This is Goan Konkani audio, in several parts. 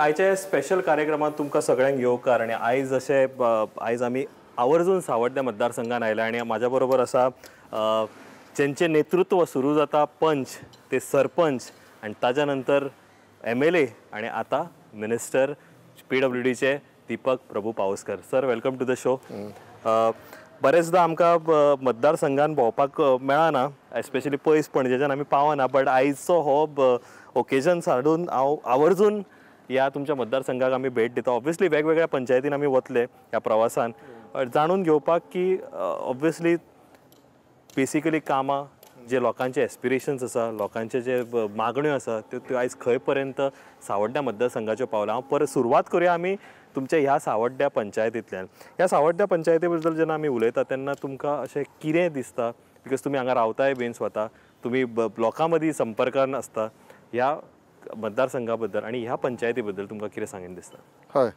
आयच्या स्पेशल कार्यक्रमात तुमकां सगळ्यांक येवकार. आनी आयज अशें आयज आमी आवर्जून सावड्ड्या मतदारसंघान आयल्या आनी म्हाज्या बरोबर आसा जेंचें नेतृत्व सुरू जाता पंच ते सरपंच आनी ताज्या नंतर MLA आनी आतां minister PWDचे Deepak Prabhu Pawaskar. Sir, welcome to the show. बरेचदा आमकां मतदारसंघान भोंवपाक मेळना, एस्पेशली पयस पणजेच्यान आमी पावना, बट आयचो हो ओकेजन साडून हांव आवर्जून ह्या तुमच्या मतदारसंघाक आमी भेट दिता. ऑब्वियसली वेगवेगळ्या पंचायतीन आमी वतले ह्या प्रवासान जाणून घेवपाक की ऑब्वियसली बेसिकली कामां जे लोकांचे एस्पिरेशन्स आसा, लोकांचे जे मागण्यो आसा त्यो आयज खंय पर्यंत सावड्ड्या मतदारसंघाच्यो पावला. हांव परत सुरवात करुया आमी तुमच्या ह्या सावड्ड्या पंचायतींतल्यान. ह्या सावड्ड्या पंचायती बद्दल जेन्ना आमी उलयता तेन्ना तुमकां अशें कितें दिसता, because तुमी हांगा रावताय बीन स्वता, तुमी लोकां मदीं संपर्कान आसता, ह्या मतदारसंघा बद्दल आनी ह्या पंचायती बद्दल तुमकां कितें सांगीन दिसता? हय,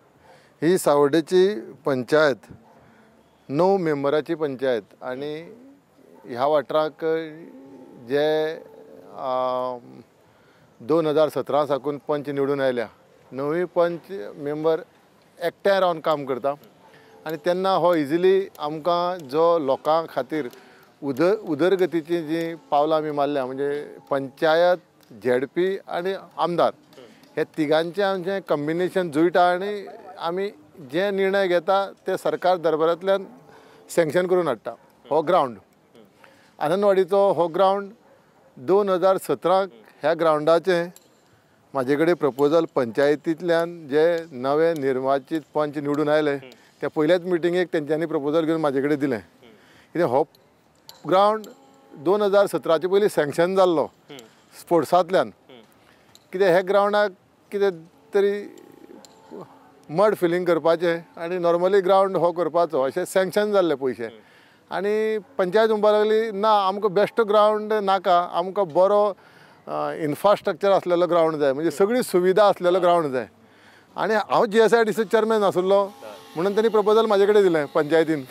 ही सावड्डेची पंचायत 9 मेंबराची पंचायत आनी ह्या वाठाराक जे 2017 साकून पंच निवडून आयल्या, 9 पंच मेंबर एकठांय रावन काम करता आनी तेन्ना हो इजिली आमकां जो लोकां खातीर उदरगतीची जी पावलां आमी मारल्या, म्हणजे पंचायत, झेडपी आनी आमदार हे तिगांचें आमचें कॉम्बिनेशन जुळटा आनी आमी जे निर्णय घेता ते सरकार दरबारांतल्यान सँक्शन करून हाडटा. हो ग्रावंड आनंदवाडीचो हो ग्रावंड 2017 ह्या ग्रावंडाचें म्हाजे कडेन प्रपोजल पंचायतींतल्यान जे नवे निर्वाचीत पंच निवडून आयले त्या पयल्याच मिटिंगेक तेंच्यांनी प्रपोजल घेवन म्हाजे कडेन दिलें. कित्याक हो ग्रावंड 2017 पयलीं सँक्शन जाल्लो स्पोर्ट्सांतल्यान, कित्याक ह्या ग्रावंडाक कितें तरी मड फिलींग करपाचें आनी नॉर्मली ग्रावंड हो करपाचो अशें सँक्शन जाल्ले पयशे. आनी पंचायत म्हणपाक लागली ना, आमकां बेश्टो ग्रावंड नाका, आमकां बरो इन्फ्रास्ट्रक्चर आसलेलो ग्रावंड जाय, म्हणजे सगळी सुविधा आसलेलो ग्रावंड जाय. आनी हांव GSIDC chairman आसलो म्हणून तेणी प्रपोजल म्हाजे कडेन दिलें पंचायतीन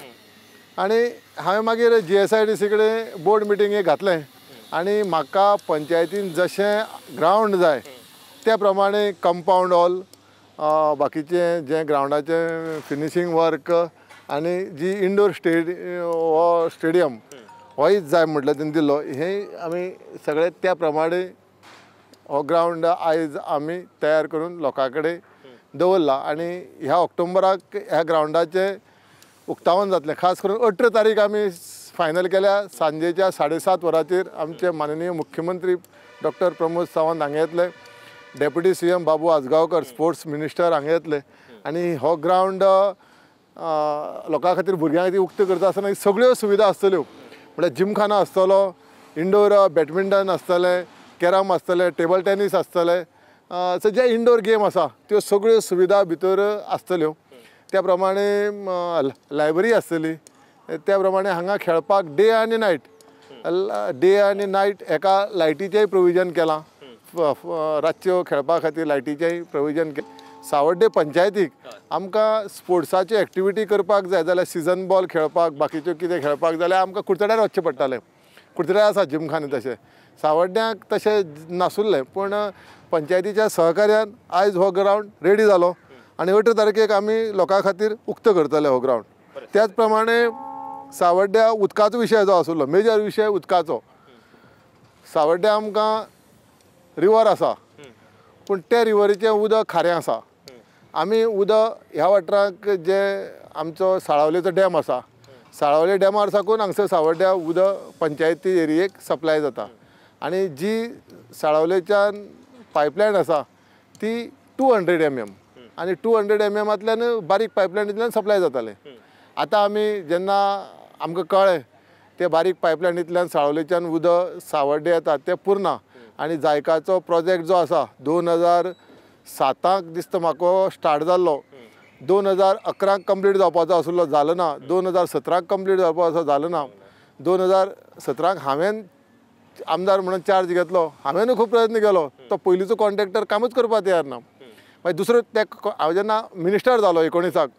आनी हांवें मागीर GSIDC कडेन बोर्ड मिटींगेक घातलें आनी म्हाका पंचायतीन जशें ग्रावंड जाय त्या प्रमाणे कंपावंड हॉल, बाकीचें जें ग्रावंडाचें फिनिशींग वर्क आनी जी इंडोर हो स्टेडियम होय जाय म्हटल्यार तेणी दिल्लो. हें आमी सगळें त्या प्रमाणे हो ग्रावंड आयज आमी तयार करून लोकां कडेन दवरला आनी ह्या ऑक्टोबराक ह्या ग्रावंडाचें उक्तावण जातलें. खास करून 18 तारीख आमी फायनल केल्या, सांजेच्या 7:30 वरांचेर आमचे माननीय मुख्यमंत्री डॉक्टर प्रमोद सावंत हांगा येतले, deputy CM Babu Ajgaonkar sports minister हांगा येतले आनी हो ग्रावंड लोकां खातीर, भुरग्यां खातीर उक्तो करता आसतना सगळ्यो सुविधा आसतल्यो, म्हळ्यार जिमखाना आसतलो, इंडोर बॅडमिंटन आसतलें, कॅरम आसतलें, टेबल टेनीस आसतलें, सो जे इंडोर गेम आसा त्यो सगळ्यो सुविधा भितर आसतल्यो. त्या प्रमाणे लायब्ररी आसतली, त्या प्रमाणे हांगा खेळपाक डे आनी नायट, डे आनी नायट एका लायटीचेंय प्रोविजन केलां, रातच्यो खेळपा खातीर लायटीचेंय प्रोविजन केलां. सावड्डे पंचायतीक आमकां स्पोर्ट्साच्यो एक्टिविटी करपाक जाय जाल्यार सिजन बॉल खेळपाक, बाकीच्यो कितें खेळपाक जाल्यार आमकां कुडचड्यार वचचें पडटालें. कुडचड्यार आसा जिमखाने, तशें सावड्ड्यांक तशें नासुल्लें, पूण पंचायतीच्या सहकार्यान आयज हो ग्रावंड रेडी जालो आनी 18 तारखेक आमी लोकां खातीर उक्तो करतले हो ग्रावंड. त्याच प्रमाणे सावड्ड्या उदकाचो विशय जो आसलो, मेजर विशय उदकाचो. सावड्ड्या आमकां रिवर आसा, पूण त्या रिवरीचें उदक खारें आसा. आमी उदक ह्या वाठाराक जे आमचो साळावलेचो डॅम आसा, साळावले डॅमार साकून हांगसर सावड्ड्या उदक पंचायती एरियेक सप्लाय जाता आनी जी साळावलेच्यान पायपलायन आसा ती 200 mm आनी 200 mmतल्यान बारीक पायपलायनींतल्यान सप्लाय जातालें. आतां आमी जेन्ना आमकां कळ्ळें ते बारीक पायपलायनींतल्यान साळावलेच्यान उदक सावड्डे येता तें पुरना आनी जायकाचो प्रोजेक्ट जो आसा 2007 दिसता म्हाका स्टार्ट जाल्लो, 2011 कंप्लीट जावपाचो आसलो, जालो ना. 2017 कंप्लीट जावपाचो आसलो, जालो ना. 2017 हांवें आमदार म्हणून चार्ज घेतलो, हांवें खूब प्रयत्न केलो, तो पयलींचो कॉन्ट्रॅक्टर कामूच करपाक तयार ना. मागीर दुसरो ते हांव जेन्ना मिनिस्टर जालो 19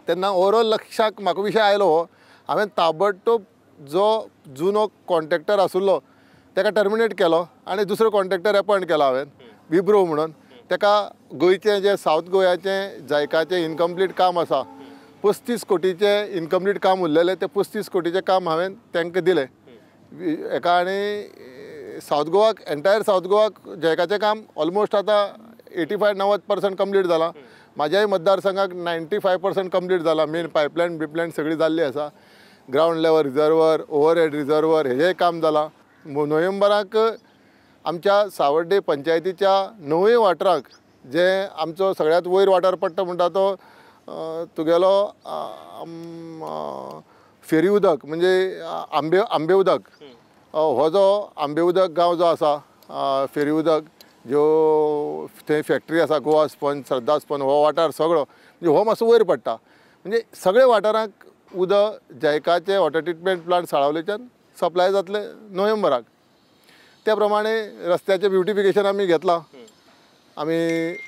तेन्ना ओवरऑल लक्षाक म्हाका विशय आयलो हो, हांवें ताबडतोब जो जुनो कॉन्ट्रॅक्टर आसलो ताका टर्मिनेट केलो आनी दुसरो कॉन्ट्रॅक्टर एपॉयंट केलो हांवें, विब्रो म्हणून. ताका गोंयचें जें सावथ गोव्याचें जायकाचें इनकम्प्लीट काम आसा 35 कोटीचें इनकम्प्लीट काम उरलेलें तें 35 कोटीचें काम हांवें तांकां दिलें एका. आनी सावथ गोवाक एंटायर सावथ गोवाक जायकाचें काम ऑलमोस्ट आतां 85-90% कंप्लीट जालां. म्हाज्याय मतदारसंघाक 95% कंप्लीट जालां. मेन पायपलायन बिपलायन सगळी जाल्ली आसा. Ground level reservoir overhead reservoir हेजेंय काम जालां. नोव्हेंबराक आमच्या सावर्डे पंचायतीच्या 9 वाठाराक जे आमचो सगळ्यांत वयर वाठार पडटा म्हणटा तो तुगेलो फेरी उदक म्हणजे आंबे उदक, हो जो आंबे उदक गांव जो आसा फेरी उदक ज्यो थंय फॅक्टरी आसा गोवा स्पंज श्रद्धा स्पंज हो वाठार सगळो म्हणजे हो मातसो वयर पडटा. म्हणजे सगळे वाठारांक उदक जायकाचे वॉटर ट्रिटमेंट प्लांट साळावलेच्यान सप्लाय जातले नोव्हेंबराक. त्या प्रमाणे रस्त्याचें ब्युटिफिकेशन आमी घेतलां. आमी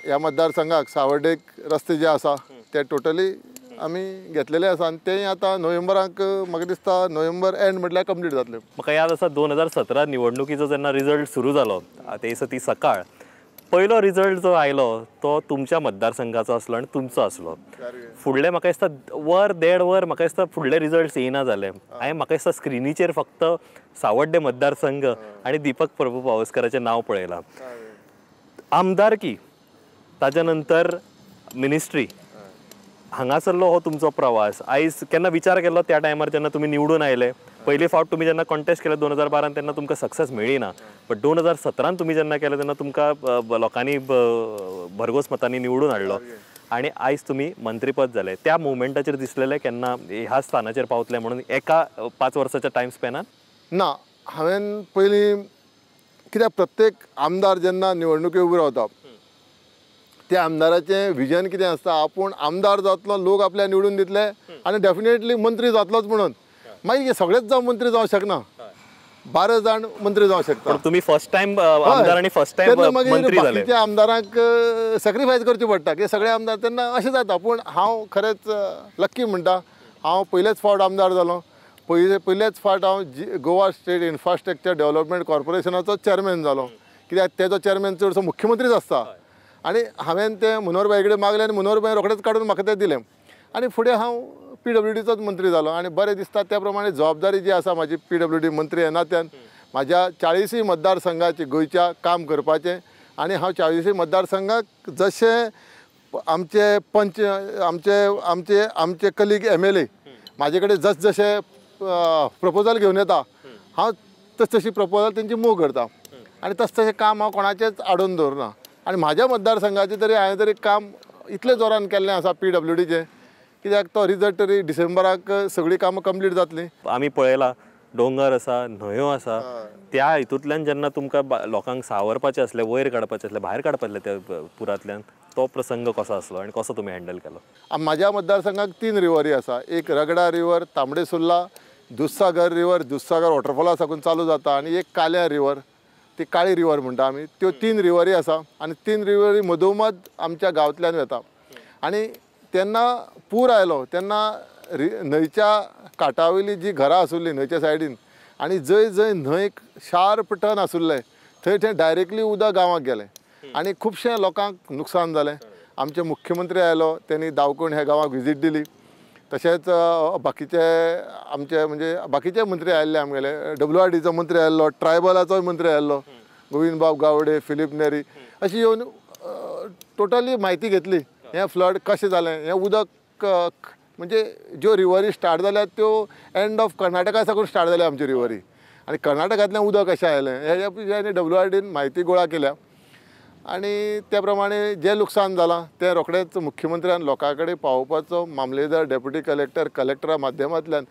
ह्या मतदारसंघाक सावर्डेक रस्ते जे आसा ते टोटली आमी घेतलेले आसा आनी तेय आतां नोव्हेंबराक म्हाका दिसता नोव्हेंबर एंड म्हटल्यार कंप्लीट जातले. म्हाका याद आसा 2017 निवडणुकीचो जेन्ना रिजल्ट सुरू जालो ते दिसा ती सकाळ पयलो रिजल्ट जो आयलो तो तुमच्या मतदारसंघाचो आसलो आनी तुमचो आसलो. फुडले म्हाका दिसता वर देड वर म्हाका दिसता फुडले रिजल्ट्स येयना जाले. हांवें म्हाका दिसता स्क्रिनीचेर फक्त सावड्डे मतदारसंघ आनी दीपक प्रभू पावसकाराचें नांव पळयलां. आमदारकी ताच्या नंतर मिनिस्ट्री हांगासरलो हो तुमचो प्रवास. आयज केन्ना विचार केल्लो त्या टायमार जेन्ना तुमी निवडून आयले पयले फावट तुमी जेन्ना कॉन्टेस्ट केले 2012 तेन्ना तुमकां सक्सेस मेळ्ळी ना, बट 2017 तुमी जेन्ना केलें तेन्ना तुमकां लोकांनी भरघोस मतांनी निवडून हाडलो आनी आयज तुमी मंत्रीपद जाले. त्या मुवमेंटाचेर दिसलेलें केन्ना ह्या स्थानाचेर पावतले म्हणून एका 5 वर्साच्या टायम स्पॅनान? ना, हांवें पयलीं कित्याक प्रत्येक आमदार जेन्ना निवडणुके उबो रावता त्या आमदाराचें विजन कितें आसता, आपूण आमदार जातलो, लोक आपल्याक निवडून दितले आनी डेफिनेटली मंत्री जातलोच म्हणून. मागीर सगळेच जावं मंत्री जावं शकना, 12 जाण मंत्री जावं शकता. तुमी फर्स्ट टायम आमदार आनी फर्स्ट टायम मंत्री जाले. बाकीच्या आमदारांक सॅक्रिफायस करचें पडटा की सगळे आमदार तेन्ना अशें जाता. पूण हांव खरेंच लक्की म्हणटा, हांव पयलेच फावट आमदार जालो, पयलेच फावट हांव गोवा स्टेट इन्फ्रास्ट्रक्चर डेव्हलपमेंट कॉर्पोरेशनाचो चॅरमॅन जालो. कित्याक तेजो चॅरमॅन चडसो मुख्यमंत्रीच आसता आनी हांवें तें मनोहरभाई कडेन मागलें आनी मनोहरभाई रोखडेंच काडून म्हाका तें दिलें आनी फुडें हांव PWDचोच मंत्री जालो. आनी बरें दिसता त्या प्रमाणे जबाबदारी जी आसा म्हाजी PWD मंत्री ह्या नात्यान म्हाज्या 40 मतदारसंघाची गोंयच्या काम करपाचें आनी हांव 40 मतदारसंघाक जशें आमचे पंच आमचे आमचे आमचे कलीग MLA म्हाजे कडेन जस जशें प्रपोजल घेवन येता हांव तस तशी प्रपोजल तेंची मूव करता आनी तस तशें काम हांव कोणाचेंच आडोवन दवरना. आनी म्हाज्या मतदारसंघाचें तरी हांवें तरी काम इतलें जोरान केल्लें आसा PWDचें कित्याक तो रिजल्ट तरी डिसेंबराक सगळीं कामां कंप्लीट जातलीं. आमी पळयलां दोंगर आसा, न्हंयो आसा, त्या हितूंतल्यान जेन्ना तुमकां लोकांक सावरपाचें आसलें, वयर काडपाचें आसलें, भायर काडपाचें आसलें त्या पुरांतल्यान, तो प्रसंग कसो आसलो आनी कसो तुमी हँडल केलो? म्हाज्या मतदारसंघाक 3 रिवरी आसा. एक रगडा रिवर तांबडे सुर्ला, दुधसागर रिवर दुधसागर वॉटरफॉला साकून चालू जाता आनी एक काल्या रिवर, ती काळी रिवर म्हणटा आमी. त्यो 3 रिवरी आसा आनी 3 रिवरी मदोमद आमच्या गांवांतल्यान वता. आनी तेन्ना पूर आयलो तेन्ना न्हंयच्या कांठावयली जी घरां आसुल्लीं न्हंयच्या सायडीन आनी जंय जंय न्हंयक शार्प टर्न आसुल्लें थंय थंय डायरेक्टली उदक गांवाक गेलें आनी खुबशें लोकांक नुकसान जालें. आमचे मुख्यमंत्री आयलो तेणी दावकोण ह्या गांवाक विजीट दिली, तशेंच बाकीचे आमचे म्हणजे बाकीचे मंत्री आयिल्ले आमगेले, WRDचो मंत्री आयिल्लो, ट्रायबलाचोय मंत्री आयिल्लो, गोविंदबाब गावडे, फिलीप नेरी, अशी येवन टोटली म्हायती घेतली हें फ्लड कशें जालें, हें उदक म्हणजे ज्यो रिवरी स्टार्ट जाल्यात त्यो एंड ऑफ कर्नाटका साकून स्टार्ट जाल्या आमच्यो रिवरी आनी कर्नाटकांतल्यान उदक कशें आयलें हें WRDन म्हायती गोळा केल्या आनी त्या प्रमाणे जें लुकसाण जालां तें रोखडेंच मुख्यमंत्र्यान लोकां कडेन पावोवपाचो मामलेदार, डेप्युटी कलेक्टर, कलेक्टरा माध्यमांतल्यान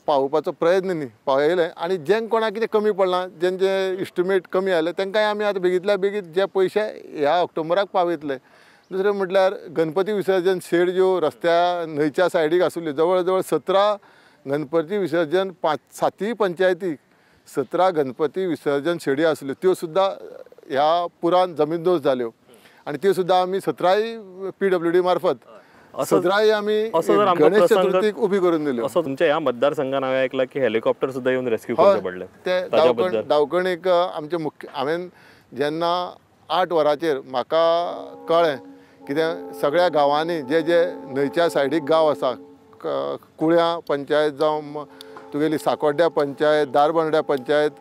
पावोवपाचो प्रयत्न न्ही पावयलें. आनी जें कोणाक कितें कमी पडलां, जेंचें इस्टिमेट कमी आयलें तांकांय आमी आतां बेगींतल्या बेगीन जे पयशे ह्या ऑक्टोबराक पावयतले. दुसरें म्हटल्यार गणपती विसर्जन शेड ज्यो रस्त्या न्हंयच्या सायडीक आसुल्ल्यो जवळ जवळ 17 गणपती विसर्जन 5-7 पंचायतीक 17 गणपती विसर्जन शेडी आसल्यो त्यो सुद्दां ह्या पुरान जमीनदोस्त जाल्यो आनी त्यो सुद्दां आमी 17 PWD मार्फत 17 आमी गणेश चतुर्थीक उबी करून दिल्यो. असो तुमच्या ह्या मतदारसंघान हांवें आयकलां की हेलिकॉप्टर सुद्दां येवन रेस्क्यू करचें पडलें. ते दावकणीक आमचे मुख्य हांवें जेन्ना 8 वरांचेर म्हाका कळ्ळें कितें सगळ्या गांवांनी जे जे न्हंयच्या सायडीक गांव आसा, कुळ्यां पंचायत जावं तुगेली साकोड्ड्या पंचायत, दारबंड्या पंचायत,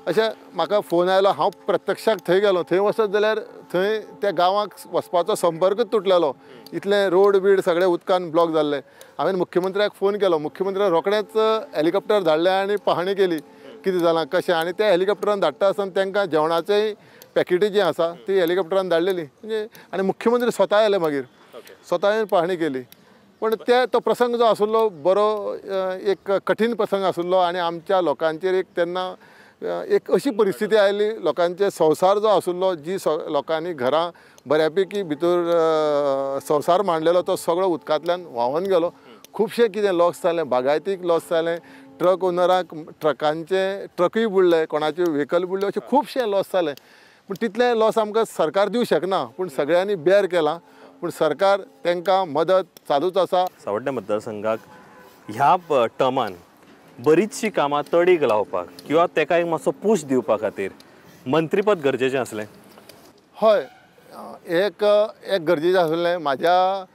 अशें म्हाका फोन आयलो. हांव प्रत्यक्षाक थंय गेलो. थंय वचत जाल्यार थंय त्या गांवाक वचपाचो संपर्कच तुटलेलो, इतलें रोड बीड सगळे उदकान ब्लॉक जाल्ले. हांवें मुख्यमंत्र्याक फोन केलो, मुख्यमंत्र्यान रोखडेंच हेलिकॉप्टर धाडलें आनी पाहणी केली कितें जालां कशें. आनी त्या हेलिकॉप्टरान धाडटा आसतना तांकां जेवणाचेय पॅकेटी जी आसा ती हेलिकॉप्टरान धाडलेली. म्हणजे आनी मुख्यमंत्री स्वता आयले, मागीर स्वता येवन पाहणी केली. पण ते तो प्रसंग जो आसलो बरो एक कठीण प्रसंग आसलो आनी आमच्या लोकांचेर एक तेन्ना एक अशी परिस्थिती आयली, लोकांचे संवसार जो आसलो, जी लोकांनी घरां बऱ्यापैकी भितर संवसार मांडलेलो तो सगळो उदकांतल्यान व्हांवन गेलो. खुबशें कितें लॉस जालें, बागायतीक लॉस जालें, ट्रक ओनराक ट्रकांचे ट्रकूय बुडले, कोणाचे व्हेकल बुडले, अशें खुबशें लॉस जालें. पूण तितलें लॉस आमकां सरकार दिवं शकना, पूण सगळ्यांनी बेर केलां, पूण सरकार तांकां मदत चालूच आसा. सावड्डें मतदारसंघाक ह्या टर्मान बरीचशी कामां तडीक लावपाक किंवा ताका एक मातसो पूश दिवपा खातीर मंत्रीपद गरजेचें आसलें. हय, एक एक गरजेचें आसलें. म्हाज्या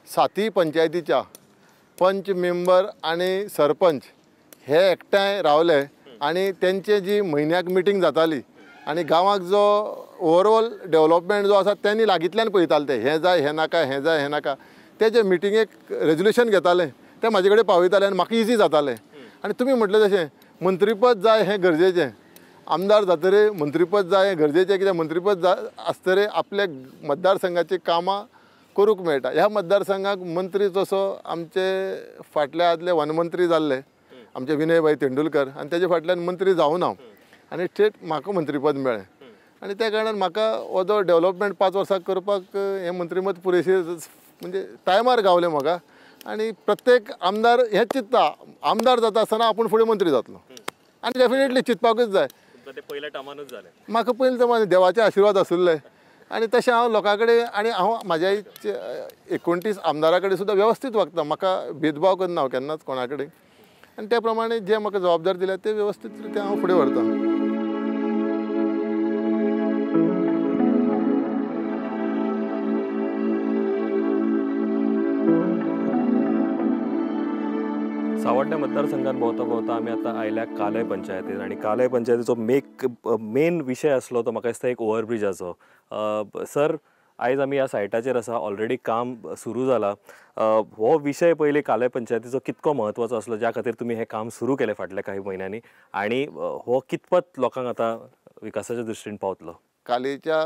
साती पंचायतीच्या पंच मेंबर आनी सरपंच हे एकठांय रावले आनी तेंचे जी म्हयन्याक मिटींग जाताली आनी गांवाक जो ओवरऑल डेवलपमेंट जो आसा तेणी लागींतल्यान पळयताले, ते हें जाय हें नाका, हें जाय हें नाका, ते जे मिटिंगेक रेजोल्युशन घेताले ते म्हाजे कडेन पावयताले आनी म्हाका इजी जातालें. आनी तुमी म्हटलें तशें मंत्रीपद जाय हें गरजेचें, आमदार जातरे मंत्रीपद जाय हें गरजेचें, कित्याक मंत्रीपद जाय आसतरे आपल्या मतदारसंघाची कामां करूंक मेळटा. ह्या मतदारसंघाक मंत्री जसो आमचे फाटले आदले वनमंत्री जाल्ले आमचे विनय भाई तेंडुलकर आनी तेजे फाटल्यान मंत्री जावना आनी थेट म्हाका मंत्रीपद मेळ्ळें आनी त्या कारणान म्हाका हो जो डेवलपमेंट 5 वर्सां करपाक हें मंत्रीमत पुरेशें म्हणजे टायमार गावलें म्हाका. आनी प्रत्येक आमदार हें चिंत्ता, आमदार जाता आसतना आपूण फुडें मंत्री जातलो आनी डेफिनेटली चिंतपाकूच जाय. पयल्या टायमानूच जालें म्हाका, पयल्या टायमान देवाचे आशिर्वाद आशिल्ले आनी तशें हांव लोकां कडेन आनी हांव म्हाज्या 29 आमदारा कडेन सुद्दां वेवस्थीत वागता, म्हाका भेदभाव करना हांव केन्नाच कोणा कडेन आनी त्या प्रमाणे जे म्हाका जबाबदारी दिल्या ते वेवस्थीत रित्या हांव फुडें व्हरता. सावड्डें मतदारसंघात भोंवता भोंवता आमी आतां आयल्या कालय पंचायतीन आनी कालय पंचायतीचो मेन विशय आसलो तो म्हाका दिसता एक ओवरब्रिजाचो. सर, आयज आमी ह्या सायटाचेर आसा, ऑलरेडी काम सुरू जालां. हो विशय पयलीं कालय पंचायतीचो कितको म्हत्वाचो आसलो ज्या खातीर तुमी हें काम सुरू केलें फाटल्या कांय म्हयन्यांनी आनी हो कितपत लोकांक आतां विकासाच्या दृश्टीन पावतलो? कालेच्या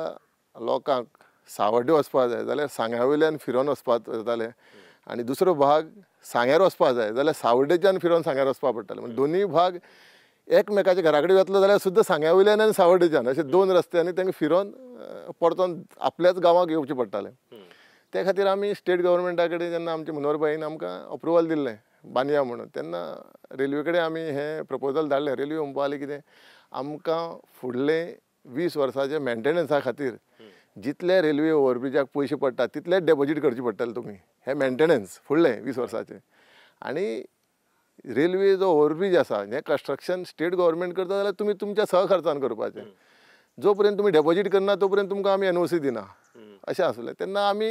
लोकांक सावड्डें वचपाक जाय जाल्यार सांग्या वयल्यान फिरोन वचपाक जातालें आनी दुसरो भाग सांग्यार वचपाक जाय जाल्यार सावड्डेच्यान फिरोन सांग्यार वचपाक पडटालें. म्हणजे दोनूय भाग एकमेकाच्या घरा कडेन वतलो जाल्यार सुद्दां सांग्या वयल्यान आनी सावड्डेच्यान अशे दोन रस्त्यांनी तांकां फिरोन परतोन आपल्याच गांवाक येवचें पडटालें. त्या खातीर आमी स्टेट गव्हर्मेंटा कडेन जेन्ना आमचे मनोहर भाईन आमकां अप्रुवल दिल्लें बांदया म्हणून, तेन्ना रेल्वे कडेन आमी हें प्रपोजल धाडलें. रेल्वे म्हणपा लागली कितें आमकां फुडले 20 वर्साचे मेंटेनन्सा खातीर जितले रेल्वे ओवरब्रिजाक पयशे पडटा तितलेच डेपोजीट करचे पडटले तुमी, हे मेंटेनन्स फुडले 20 वर्साचे. आनी रेल्वे जो ओवरब्रीज आसा हें कन्स्ट्रक्शन स्टेट गव्हर्मेंट करता जाल्यार तुमी तुमच्या सहखर्चान करपाचें, जो पर्यंत तुमी डेपोजीट करना तो पर्यंत तुमकां आमी एनओसी दिना अशें आसलें. तेन्ना आमी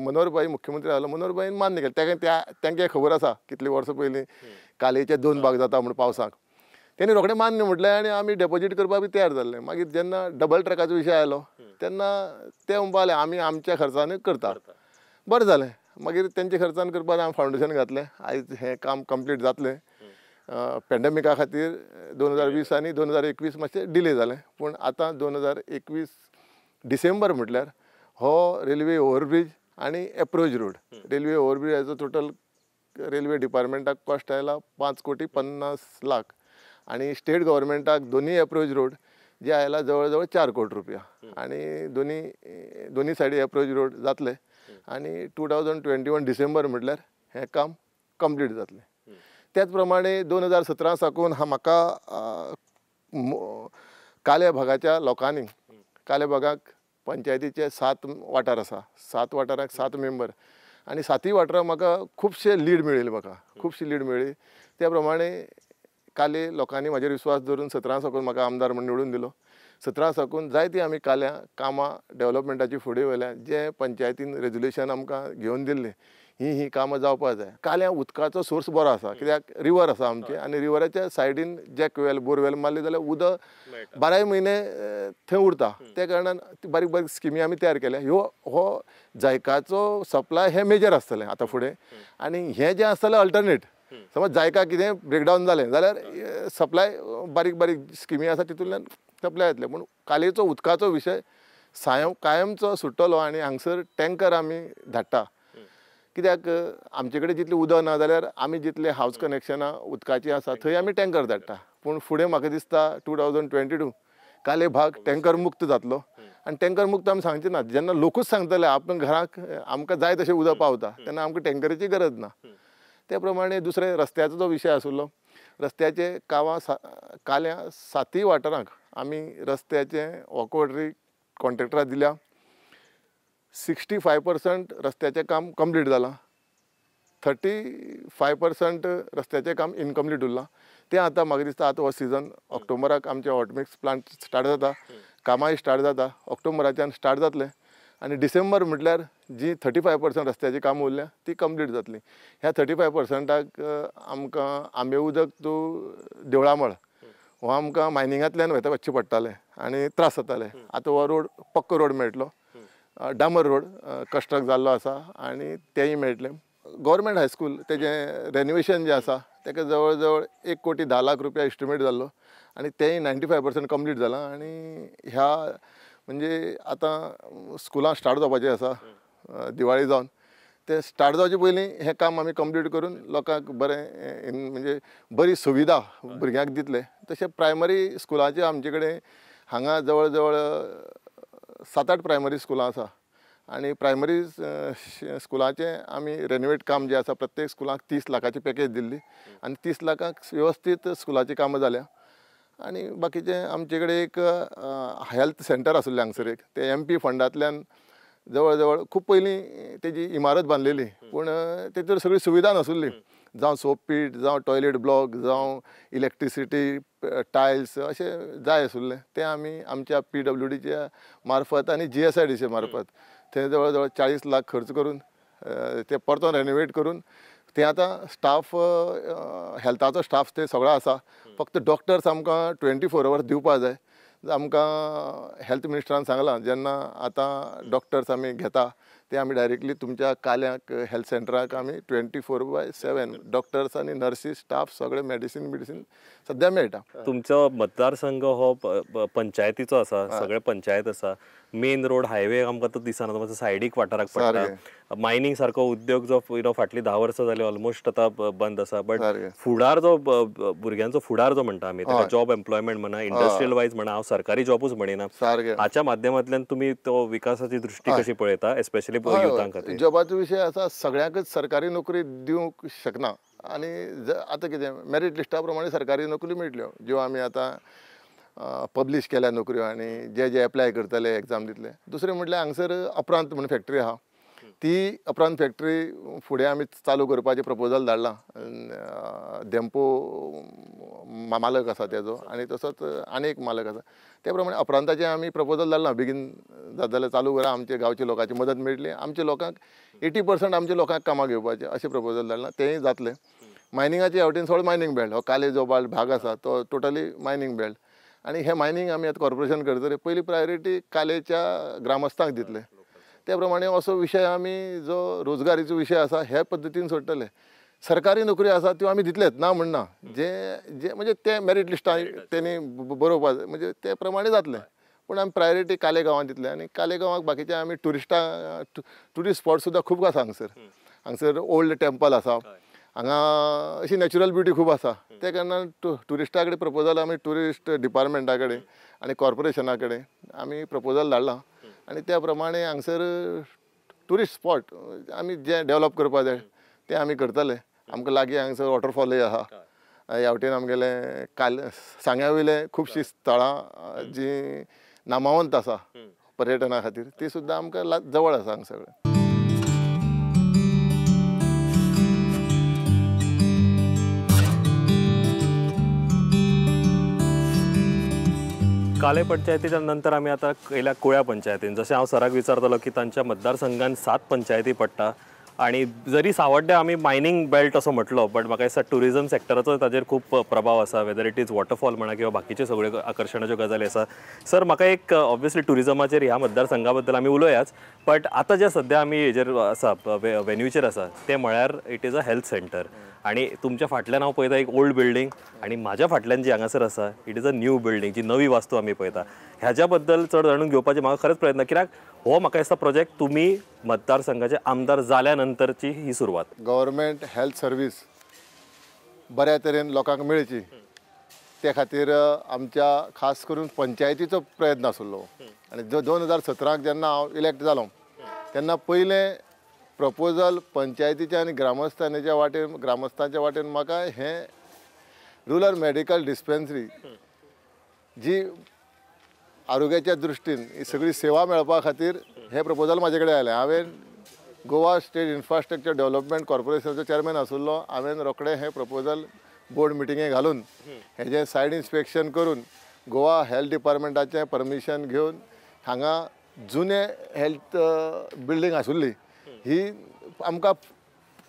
मनोहर भाई मुख्यमंत्री जालो, मनोहर भाईन मान्य केलें. तांकां खबर आसा कितलीं वर्सां पयलीं कालेचे 2 भाग जाता म्हूण पावसाक, तेणी रोखडें मान्य म्हटलें आनी आमी डेपोजीट करपाक बी तयार जाल्ले. मागीर जेन्ना डबल ट्रॅकाचो विशय आयलो तेन्ना ते म्हणपा लागले आमी आमच्या खर्चानूच करता, बरें जालें. मागीर तेंच्या खर्चान करपाक आमी फावंडेशन घातलें. आयज हें काम कंप्लीट जातलें. पेंडेमिका खातीर 2020 आनी 2021 मातशें डिले जालें, पूण आतां 2021 डिसेंबर म्हटल्यार हो रेल्वे ओवरब्रीज आनी एप्रोच रोड, रेल्वे ओवरब्रिजाचो टोटल रेल्वे डिपार्टमेंटाक कॉस्ट आयला 5,50,00,000 आनी स्टेट गव्हर्मेंटाक दोनूय एप्रोच रोड जे आयला जवळ जवळ 4 कोटी रुपया आनी दोनी सायडी एप्रोच रोड जातले आनी 2021 डिसेंबर म्हटल्यार हें काम कंप्लीट जातलें. त्याच प्रमाणे 2017 साकून हा म्हाका काल्या भागाच्या लोकांनी, काल्या भागाक पंचायतीचे 7 वाठार आसा, 7 वाठाराक 7 मेंबर आनी 7 वाठाराक म्हाका खुबशे लीड मेळ्ळी, म्हाका खुबशी लीड मेळ्ळी. त्या प्रमाणे काले लोकांनी म्हाजेर विस्वास दवरून 17 साकून म्हाका आमदार म्हूण निवडून दिलो. 17 साकून जायतीं आमी काल्यां कामां डेवलपमेंटाची फुडें व्हेल्या, जे पंचायतीन रेजोल्युशन आमकां घेवन दिल्लें ही ही कामां जावपाक जाय. काल्यां उदकाचो सोर्स बरो आसा, कित्याक रिवर आसा आमची आनी रिवराच्या सायडीन जॅक वेल बोरवेल मारली जाल्यार उदक 12 म्हयने थंय उरता. त्या कारणान बारीक बारीक स्किमी आमी तयार केल्या. ह्यो हो जायकाचो सप्लाय हें मेजर आसतलें आतां फुडें, आनी हें जें आसतलें अल्टरनेट, समज जायका कितें ब्रेकडावन जालें जाल्यार सप्लाय बारीक बारीक स्किमी आसा तितूंतल्यान सप्लाय येतलें. पूण कालेचो उदकाचो विशय सायम कायमचो सुट्टलो आनी हांगसर टँकर आमी धाडटा, कित्याक आमचे कडेन जितलें उदक ना जाल्यार आमी जितले हावज कनेक्शनां उदकाचीं आसा थंय आमी टँकर धाडटा. पूण फुडें म्हाका दिसता 2022 काले भाग टँकर मुक्त जातलो. आनी टँकर मुक्त आमी सांगचे ना, जेन्ना लोकूच सांगतले आपण घराक आमकां जाय तशें उदक पावता तेन्ना आमकां टँकराची गरज ना. ते प्रमाणे दुसरे रस्त्याचो जो विशय आशिल्लो, रस्त्याचे कावा काल्यां सातय वाठारांक आमी रस्त्याचे वॉकवॉटरी कॉन्ट्रेक्टराक दिल्या. 65% रस्त्याचें काम कंप्लीट जालां, 35% रस्त्याचें काम इनकम्प्लीट उरलां. तें आतां म्हाका दिसता आतां हो सिजन ऑक्टोबराक आमचें हॉटमिक्स प्लांट स्टार्ट जाता, कामांय स्टार्ट जाता, ऑक्टोबराच्यान स्टार्ट जातलें आनी डिसेंबर म्हटल्यार जी 35% रस्त्याचीं कामां उरल्या ती कंप्लीट जातली. ह्या 35%क आमकां आंबे उदक टू देवळामळ हो आमकां मायनिंगांतल्यान वयता वचचें पडटालें आनी त्रास जाताले. आतां हो रोड पक्को रोड मेळटलो, डांबर रोड कंस्ट्रक्ट जाल्लो आसा आनी तेंय मेळटलें. गव्हर्मेंट हायस्कूल तेजें रेनोवेशन जें आसा तेका जवळ जवळ 1,10,00,000 रुपया एस्टिमेट जाल्लो आनी तेंय 95% कंप्लीट जालां. आनी ह्या म्हणजे आतां स्कुलां स्टार्ट जावपाचें आसा दिवाळी जावन, तें स्टार्ट जावचे पयलीं हें काम आमी कंप्लीट करून लोकांक बरें म्हणजे बरी सुविधा भुरग्यांक दितले. तशें प्रायमरी स्कुलाचें आमचे कडेन हांगा जवळ जवळ 7-8 प्रायमरी स्कुलां आसा आनी प्रायमरी स्कुलाचें आमी रेनोवेट काम जें आसा प्रत्येक स्कुलाक 30 लाखाची पॅकेज दिल्ली आनी 30 लाखांक वेवस्थीत स्कुलाचीं कामां जाल्या. आनी बाकीचें आमचे कडेन एक हेल्थ सेंटर आशिल्लें हांगसर एक, तें एम पी फंडांतल्यान जवळ जवळ खूब पयलीं तेजी इमारत बांदलेली, पूण तेतूर सगळी सुविधा नासुल्ली, जावं सोपपीट, जावं टॉयलेट ब्लॉक, जावं इलेक्ट्रिसिटी, टायल्स अशें जाय आशिल्लें. तें आमी आमच्या PWDच्या मार्फत आनी GSIDC मार्फत थंय जवळ जवळ 40 लाख खर्च करून ते परतून रेनोवेट करून ते आतां स्टाफ हेल्थाचो स्टाफ ते सगळो आसा. फक्त डॉक्टर्स आमकां 24 अवर्स दिवपा जाय. आमकां हेल्थ मिनिस्टरान सांगलां जेन्ना आतां डॉक्टर्स आमी घेता ते आमी डायरेक्टली तुमच्या काल्यांक हेल्थ सेंटराक आमी 24/7 डॉक्टर्स आनी नर्सी स्टाफ सगळे मेडिसीन बिडिसीन सद्या मेळटा. तुमचो मतदारसंघ हो पंचायतीचो आसा, सगळे पंचायत आसा, मेन रोड हायवे आमकां तो दिसना, मातसो सायडीक वाठाराक पडटा. मायनींग सारको उद्योग जो you know फाटलीं 10 वर्सां जाली ऑलमोस्ट आतां बंद आसा, बट फुडार जो भुरग्यांचो फुडार जो म्हणटा आमी ताका जॉब एम्प्लॉयमेंट म्हणा, इंडस्ट्रियल वायज म्हणा, हांव सरकारी जॉबूच म्हणिना, हाच्या माध्यमांतल्यान तुमी तो विकासाची दृश्टी कशी पळयता एस्पेशली युथां खातीर? जॉबाचो विशय आसा, सगळ्यांकच सरकारी नोकरी दिवंक शकना आनी आतां कितें मेरीट लिस्टा प्रमाणे सरकारी नोकरी मेळटल्यो ज्यो आमी आतां पब्लीश केल्या नोकऱ्यो आनी जे जे एप्लाय करतले एग्जाम दितले. दुसरें म्हटल्यार हांगसर अपरांत म्हण फॅक्टरी आहा, ती अपरांत फॅक्टरी फुडें आमी चालू करपाचें प्रपोजल धाडलां. धेंपो मालक आसा तेजो आनी तसोच आनी एक मालक आसा, ते प्रमाणे अपरांताचें आमी प्रपोजल धाडलां, बेगीन जाता जाल्यार चालू करा, आमच्या गांवच्या लोकांची मदत मेळटली, आमच्या लोकांक 80% आमच्या लोकांक कामाक घेवपाचें अशें प्रपोजल धाडलां, तेंय जातलें. मायनिंगाचे वटेन सगळो मायनींग बेल्ट, हो काले जो भाग आसा तो टोटली मायनींग बेल्ट आनी हें मायनींग आमी आतां कॉर्पोरेशन करतले पयली प्रायोरिटी कालेच्या ग्रामस्थांक दितले. त्या प्रमाणे असो विशय आमी जो रोजगारीचो विशय आसा ह्या पद्दतीन सोडटले. सरकारी नोकरी आसा त्यो आमी दितलेच ना म्हणना, जे जे म्हणजे ते मेरीट लिस्टान तेणी बरोवपा जाय म्हणजे ते प्रमाणे जातलें, पूण आमी प्रायोरिटी काले गांवांत दितले. आनी काले गांवाक बाकीचे आमी ट्युरिस्टां ट्युरिस्ट स्पॉट सुद्दां खूब आसा हांगसर. हांगसर ओल्ड टेम्पल आसा, हांगा अशी नॅचरल ब्युटी खूब आसा, त्या कारणान ट्युरिस्टा कडेन प्रपोजल आमी ट्युरिस्ट डिपार्टमेंटा कडेन आनी कॉर्पोरेशना कडेन आमी प्रपोजल धाडलां आनी त्या प्रमाणे हांगसर ट्युरिस्ट स्पॉट आमी जे डेवलप करपा जाय तें आमी करतले. आमकां लागीं हांगसर वॉटरफॉलूय आसा, ह्या वटेन आमगेलें काल सांग्या वयले खुबशीं स्थळां जीं नामावंत आसा पर्यटना खातीर ती सुद्दां आमकां जवळ आसा हांगा सगळें. काले पंचायतीच्या नंतर आमी आतां येयल्या कुळ्या पंचायतीन. जशें हांव सराक विचारतालो की तांच्या मतदारसंघान 7 पंचायती पडटा आनी जरी सावड्ड्या आमी मायनींग बेल्ट असो म्हटलो, बट म्हाका दिसता ट्युरिजम सेक्टराचो ताजेर खूब प्रभाव आसा, वेदर it is waterfall म्हणा किंवा बाकीच्यो सगळ्यो आकर्शणाच्यो गजाली आसा. सर म्हाका एक ऑब्वियसली ट्युरिजमाचेर ह्या मतदारसंघा बद्दल आमी उलोयाच, बट आतां जे सद्या आमी हेजेर आसा, वेन्यूचेर आसा, तें म्हळ्यार it is a health centre. आनी तुमच्या फाटल्यान हांव पळयता एक ओल्ड बिल्डींग आनी म्हाज्या फाटल्यान जी हांगासर आसा it is a new building, जी नवी वास्तू आमी पळयता. ह्याच्या बद्दल चड जाणून घेवपाचे म्हाका खरेंच प्रयत्न, कित्याक हो म्हाका दिसता प्रोजेक्ट तुमी मतदारसंघाचे आमदार जाल्या नंतरची ही सुरवात. गव्हर्मेंट हेल्थ सर्वीस बऱ्या तरेन लोकांक मेळची ते खातीर आमच्या खास करून पंचायतीचो प्रयत्न आसलो. आनी 2017 जेन्ना हांव इलेक्ट जालो तेन्ना पयलें प्रपोजल पंचायतीच्या आनी ग्रामस्थांच्या वाटेन म्हाका हें रुरल मेडिकल डिस्पेन्सरी जी आरोग्याच्या दृश्टीन ही सगळी सेवा मेळपा खातीर हें प्रपोजल म्हाजे कडेन आयलें. हांवें गोवा स्टेट इन्फ्रास्ट्रक्चर डेव्हलपमेंट कॉर्पोरेशनाचो चेअरमॅन आशिल्लो, हांवें रोखडें हें प्रपोजल बोर्ड मिटिंगे घालून हेजें सायड इन्स्पेक्शन करून गोवा हेल्थ डिपार्टमेंटाचें परमिशन घेवन हांगा जुने हेल्थ बिल्डींग आशिल्ली ही आमकां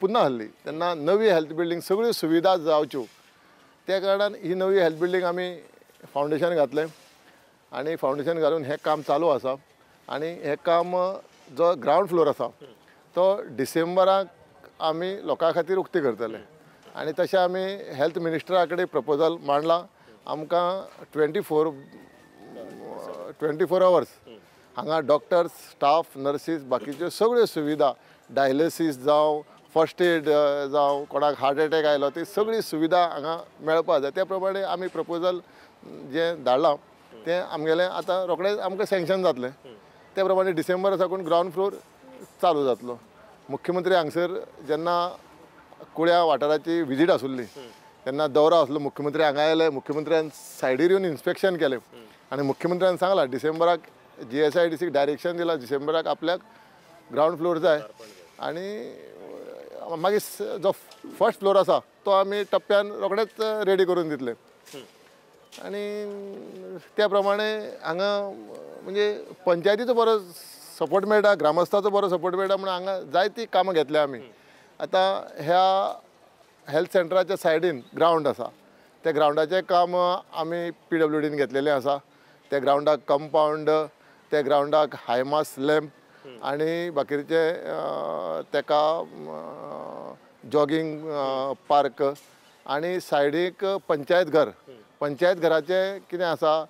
पुन्हा आहली. तेन्ना नवी हेल्थ बिल्डींग सगळ्यो सुविधा जावच्यो त्या कारणान ही नवी हेल्थ बिल्डींग आमी फावंडेशन घातलें आनी फावंडेशन घालून हें काम चालू आसा. आनी हें काम जो ग्रावंड फ्लोर आसा तो डिसेंबराक आमी लोकां खातीर उक्ती करतले. आनी तशें आमी हेल्थ मिनिस्टरा कडेन प्रपोजल मांडलां. आमकां 24 अवर्स हांगा डॉक्टर्स, स्टाफ, नर्सीस, बाकीच्यो सगळ्यो सुविधा, डायलिसीस जावं, फर्स्ट एड जावं, कोणाक हार्ट एटॅक आयलो ती सगळी सुविधा हांगा मेळपा जाय. त्या प्रमाणे आमी प्रपोजल जें धाडलां तें आमगेलें आतां रोखडेंच आमकां सँक्शन जातलें. त्या प्रमाणे डिसेंबर साकून ग्रावंड फ्लोर चालू जातलो. मुख्यमंत्री हांगसर जेन्ना कुळ्या वाठाराची विजीट आसली तेन्ना दौरो आसलो, मुख्यमंत्री हांगा आयले, मुख्यमंत्र्यान सायडीर येवन इन्स्पेक्शन केलें आनी मुख्यमंत्र्यान सांगलां डिसेंबराक GSIDC direction दिलां डिसेंबराक आपल्याक ग्रावंड फ्लोर जाय आनी मागीर जो फर्स्ट फ्लोर आसा तो आमी टप्प्यान रोखडेच रेडी करून दितले. आनी त्या प्रमाणे हांगा म्हणजे पंचायतीचो बरो सपोर्ट मेळटा, ग्रामस्थाचो बरो सपोर्ट मेळटा, म्हणून हांगा जायतीं कामां घेतल्या आमी. आतां ह्या हेल्थ सेंटराच्या सायडीन ग्रावंड आसा, त्या ग्रावंडाचें काम आमी PWDन घेतलेलें आसा. त्या ग्रावंडाक कंपावंड, त्या ग्रावंडाक हायमास लॅम्प आनी बाकीचे तेका जॉगींग पार्क आनी सायडीक पंचायत घर. पंचायत घराचें कितें आसा,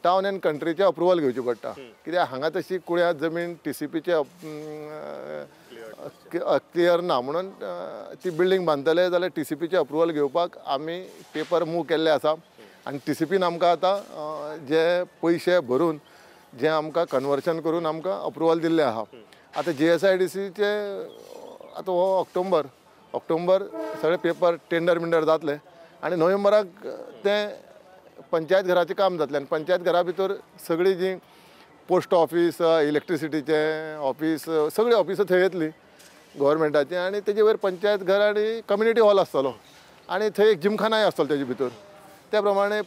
टावन एंड कंट्रीचें अप्रुवल घेवचें पडटा, कित्याक हांगा तशी कुळ्या जमीन TCPचे क्लियर ना, म्हणून ती बिल्डींग बांदतले जाल्यार TCPचें अप्रुवल घेवपाक आमी पेपर मूव केल्ले आसा. आनी TCPन आमकां आतां जे पयशे भरून जे आमकां कन्वर्शन करून आमकां अप्रुवल दिल्लें आसा. आतां GSIDCचे आतां हो ऑक्टोबर सगळे पेपर टेंडर बिंडर जातले आनी नोव्हेंबराक तें पंचायत घराचें काम जातलें. आनी पंचायत घरा भितर सगळीं जीं पोस्ट ऑफीस, इलेक्ट्रिसिटीचें ऑफीस, सगळीं ऑफिसां थंय येतलीं गव्हर्मेंटाचें. आनी तेजे वयर पंचायत घर आनी कम्युनिटी हॉल आसतलो आनी थंय एक जिमखानाय आसतलो तेजे भितर. त्या प्रमाणे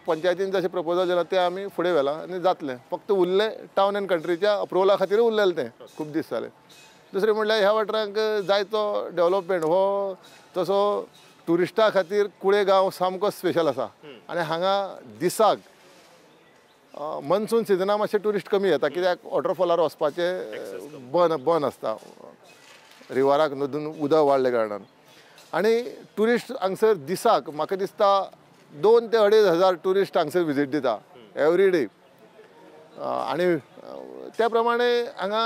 पंचायतीन जशें प्रपोजल दिलां तें आमी फुडें व्हेलां आनी जातलें. फक्त उरलें टावन एंड कंट्रीच्या अप्रुवला खातीर उरलेलें तें खूब दीस जाले. दुसरें म्हणल्यार ह्या वाठारांक जायतो डेवलपमेंट हो तसो ट्युरिस्टा खातीर कुळे गांव सामको स्पेशल आसा. आनी हांगा दिसाक मनसून सिजना मातशे ट्युरिस्ट कमी येता, कित्याक वॉटरफॉलार वचपाचें बंद आसता रिवराक नदून उदक वाडल्या कारणान. आनी ट्युरिस्ट हांगसर दिसाक म्हाका दिसता 2 ते 2.5 हजार ट्युरिस्ट हांगसर विजीट दिता एवरी डे. आनी त्या प्रमाणे हांगा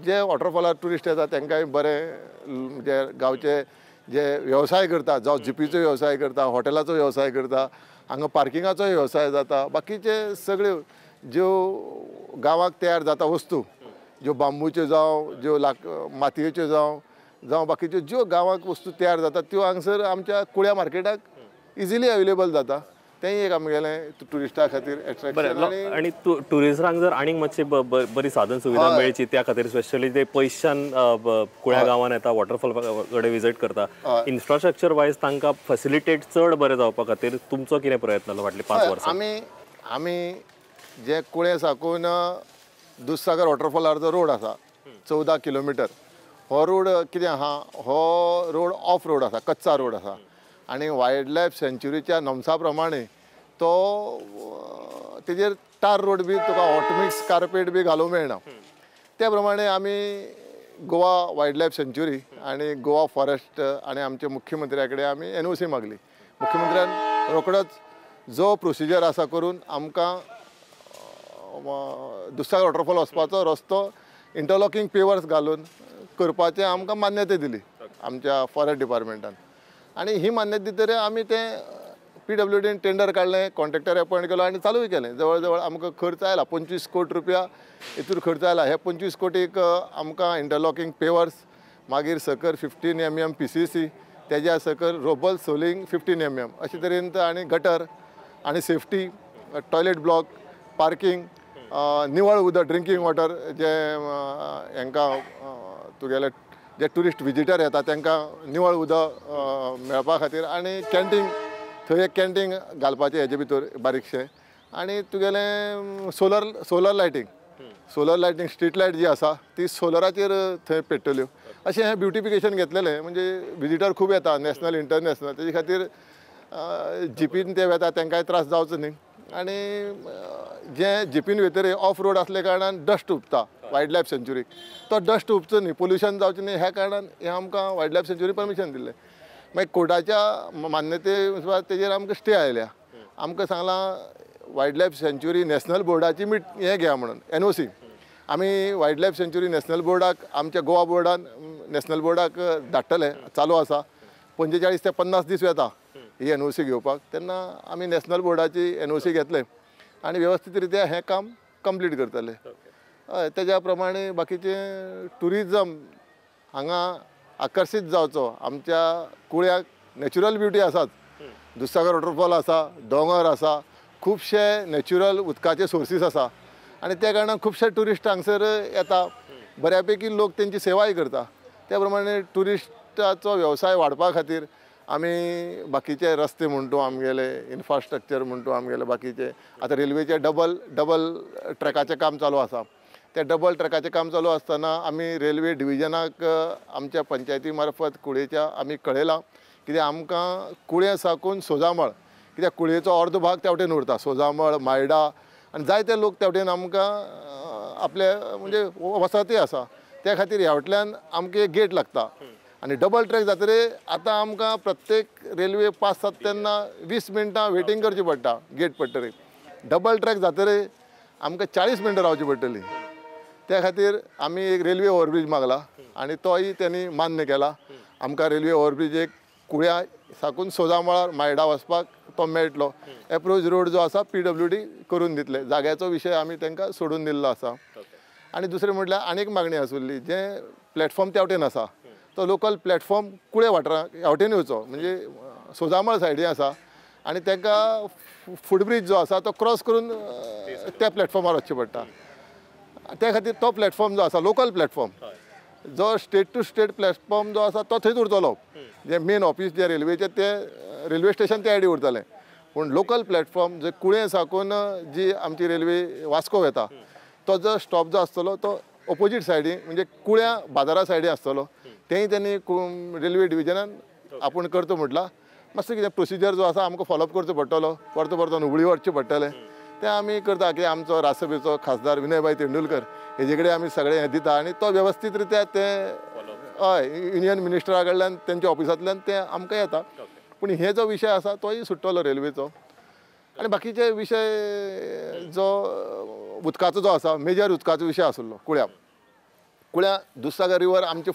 जे वॉटरफॉलार ट्युरिस्ट येता तांकांय बरें, जे गांवचे जे वेवसाय करता, जावं जिपीचो वेवसाय करता, हॉटेलाचो वेवसाय करता, हांगा पार्किंगाचो वेवसाय जाता, बाकीचे सगळ्यो ज्यो गांवाक तयार जाता वस्तू, ज्यो बांबूच्यो जावं, ज्यो मातयेच्यो जावं, जावं बाकीच्यो ज्यो गांवाक वस्तू तयार जाता त्यो हांगसर आमच्या कुळ्या मार्केटाक इजिली अवेलेबल जाता. तेंय एक आमगेलें ट्युरिस्टा खातीर एट्रेक्शन. आनी ट्युरिस्टांक जर आनीक मातशी बरी साधन सुविधा मेळची त्या खातीर स्पेशली ते पयशान कुळ्या गांवान येता, वॉटरफॉल कडेन विजीट करता, इन्फ्रास्ट्रक्चर वायज तांकां फॅसिलिटेट चड बरें जावपा खातीर तुमचो कितें प्रयत्न जालो फाटलीं 5 वर्सां? आमी आमी जे कुळें साकून दुधसागर वॉटरफॉलार जो रोड आसा 14 किलोमिटर, हो रोड कितें आहा, हो रोड ऑफ रोड आसा, कच्चा रोड आसा आनी वायल्ड लायफ सँच्युरीच्या नॉम्सा प्रमाणे तो तेजेर टार रोड बी तुका हॉटमिक्स कार्पेट बी घालूंक मेळना. त्या प्रमाणे आमी गोवा वायल्ड लायफ सँच्युरी आनी गोवा फॉरेस्ट आनी आमच्या मुख्यमंत्र्या कडेन आमी एनओसी मागली. मुख्यमंत्र्यान रोखडोच जो प्रोसिजर आसा करून आमकां दुधसागर वॉटरफॉल वचपाचो रस्तो इंटरलॉकींग पेवर्स घालून करपाचें आमकां मान्यताय दिली आमच्या फॉरेस्ट डिपार्टमेंटान. आनी ही मान्यता दितकीर आमी तें पीडब्ल्यूडीन टेंडर काडलें, कॉन्ट्रॅक्टर अपॉयंट केलो आनी चालूय केलें. जवळ जवळ आमकां खर्च आयला 25 कोटी रुपया हितूर खर्च आयला. हे 25 कोटीक आमकां इंटरलॉकींग पेवर्स, मागीर सकयल 15 mm PCC, तेज्या सकयल रोबल सोलिंग 15 mm अशे तरेन आनी गटर आनी सेफ्टी, टॉयलेट ब्लॉक, पार्कींग, निवळ उदक, ड्रिंकींग वॉटर जे हांकां तुगेले जे ट्युरिस्ट विजिटर येता तांकां निवळ उदक मेळपा खातीर आनी कॅन्टीन, थंय एक कॅन्टीन घालपाचें हेजे भितर बारीकशें आनी तुगेलें solar lighting, solar lighting street light जी आसा ती सोलराचेर थंय पेट्टल्यो. अशें हें ब्युटिफिकेशन घेतलेलें म्हणजे विजिटर खूब येता नॅशनल इंटरनॅशनल, तेजे खातीर जिपीन ते वेता तांकांय त्रास जावचो न्ही. आनी जे जिपीन वयतरी ऑफ रोड आसल्या कारणान डस्ट हुपता वायल्ड लायफ सँच्युरीक, तो डस्ट हुपचो न्ही, पोल्युशन जावचें न्ही, ह्या कारणान हें आमकां वायल्ड लायफ सँच्युरी परमिशन दिल्लें. मागीर कोर्टाच्या मान्यते तेजेर आमकां स्टे आयल्या. आमकां सांगलां वायल्ड लायफ सँच्युरी नॅशनल बोर्डाची मीट हें घेया म्हणून एनओसी. आमी वायल्ड लायफ सँच्युरी नॅशनल बोर्डाक आमच्या गोवा बोर्डान नॅशनल बोर्डाक धाडटले, चालू आसा. 45 ते 50 दीस वेता ही एनओसी घेवपाक, तेन्ना आमी नॅशनल बोर्डाची एनओसी घेतले आनी वेवस्थीत रित्या हें काम कंप्लीट करतले. हय, तेज्या प्रमाणे बाकीचें ट्युरिजम हांगा आकर्शीत जावचो. आमच्या कुळ्याक नॅचरल ब्युटी आसाच, दुधसागर वॉटरफॉल आसा, दोंगर आसा, खुबशे नॅचरल उदकाचे सोर्सीस आसा आनी त्या कारणान खुबशे ट्युरिस्ट हांगसर येता, बऱ्या पैकी लोक तेंची सेवाय करता. त्या प्रमाणे ट्युरिस्टाचो वेवसाय वाडपा खातीर आमी बाकीचे रस्ते म्हणटू आमगेले, इन्फ्रास्ट्रक्चर म्हणटू आमगेले बाकीचे. आतां रेल्वेचे डबल ट्रॅकाचें काम चालू आसा. त्या डबल ट्रॅकाचें काम चालू आसतना आमी रेल्वे डिविजनाक आमच्या पंचायती मार्फत कुळेच्या आमी कळयलां कित्याक आमकां कुळें साकून सोजामळ, कित्याक कुळयेचो अर्दो भाग त्या वटेन उरता, सोजामळ, मायडा आनी जायते लोक त्या वटेन आमकां आपले म्हणजे वसती आसा. त्या खातीर ह्या वटल्यान आमकां एक गेट लागता आनी डबल ट्रॅक जातकीर आतां आमकां प्रत्येक रेल्वे पास जाता तेन्ना 20 मिनटां वेटींग करची पडटा गेट पडटकीर. डबल ट्रॅक जातकीर आमकां 40 मिनटां रावची पडटली. त्या खातीर आमी एक रेल्वे ओवरब्रीज मागला आनी तोय त्यांनी मान्य केला. आमकां रेल्वे ओवरब्रीज एक कुळ्या साकून सोजामळार मायडा वचपाक तो मेळटलो. एप्रोच रोड जो आसा पीडब्ल्यूडी करून दितले, जाग्याचो विशय आमी तांकां सोडून दिल्लो आसा. आनी दुसरें म्हटल्यार आनीक मागणी आसुल्ली, जें प्लॅटफॉर्म त्या वटेन आसा तो लोकल प्लॅटफॉर्म कुळे वाठाराक ह्या वटेन येवचो, म्हणजे सोजामळ सायडीन आसा आनी तांकां फुटब्रीज जो आसा तो क्रॉस करून त्या प्लॅटफॉर्मार वचचें पडटा. त्या खातीर तो प्लॅटफॉर्म जो आसा लोकल प्लॅटफॉर्म जो स्टेट टू स्टेट प्लॅटफॉर्म जो आसा तो थंयच उरतलो. जे मेन ऑफीस जे रेल्वेचें तें रेल्वे स्टेशन त्या सायडी उरतलें, पूण लोकल प्लॅटफॉर्म जे कुळें साकून जी आमची रेल्वे वास्को वता तो जो स्टॉप जो आसतलो तो ओपोजीट सायडी म्हणजे कुळ्या बाजारा सायडी आसतलो. तेंय तेणी रेल्वे डिविजनान आपूण करता म्हटलां. मातसो कितें प्रोसिजर जो आसा आमकां फॉलोअप करचो पडटलो, परतो परतो हुबळी वचचें पडटलें. तें आमी करता की आमचो राज्यसभेचो खासदार विनयभाई तेंडुलकर हेजे कडेन आमी सगळें हें दिता आनी तो वेवस्थीत रित्या तें हय युनियन मिनिस्टरा कडल्यान तेंच्या ऑफिसांतल्यान तें आमकां येता. पूण हे जो विशय आसा तोय सुट्टलो रेल्वेचो. आनी बाकीचे विशय जो उदकाचो जो आसा मेजर उदकाचो विशय आसलो कुळ्या कुळ्या दुधसागर रिवर आमचे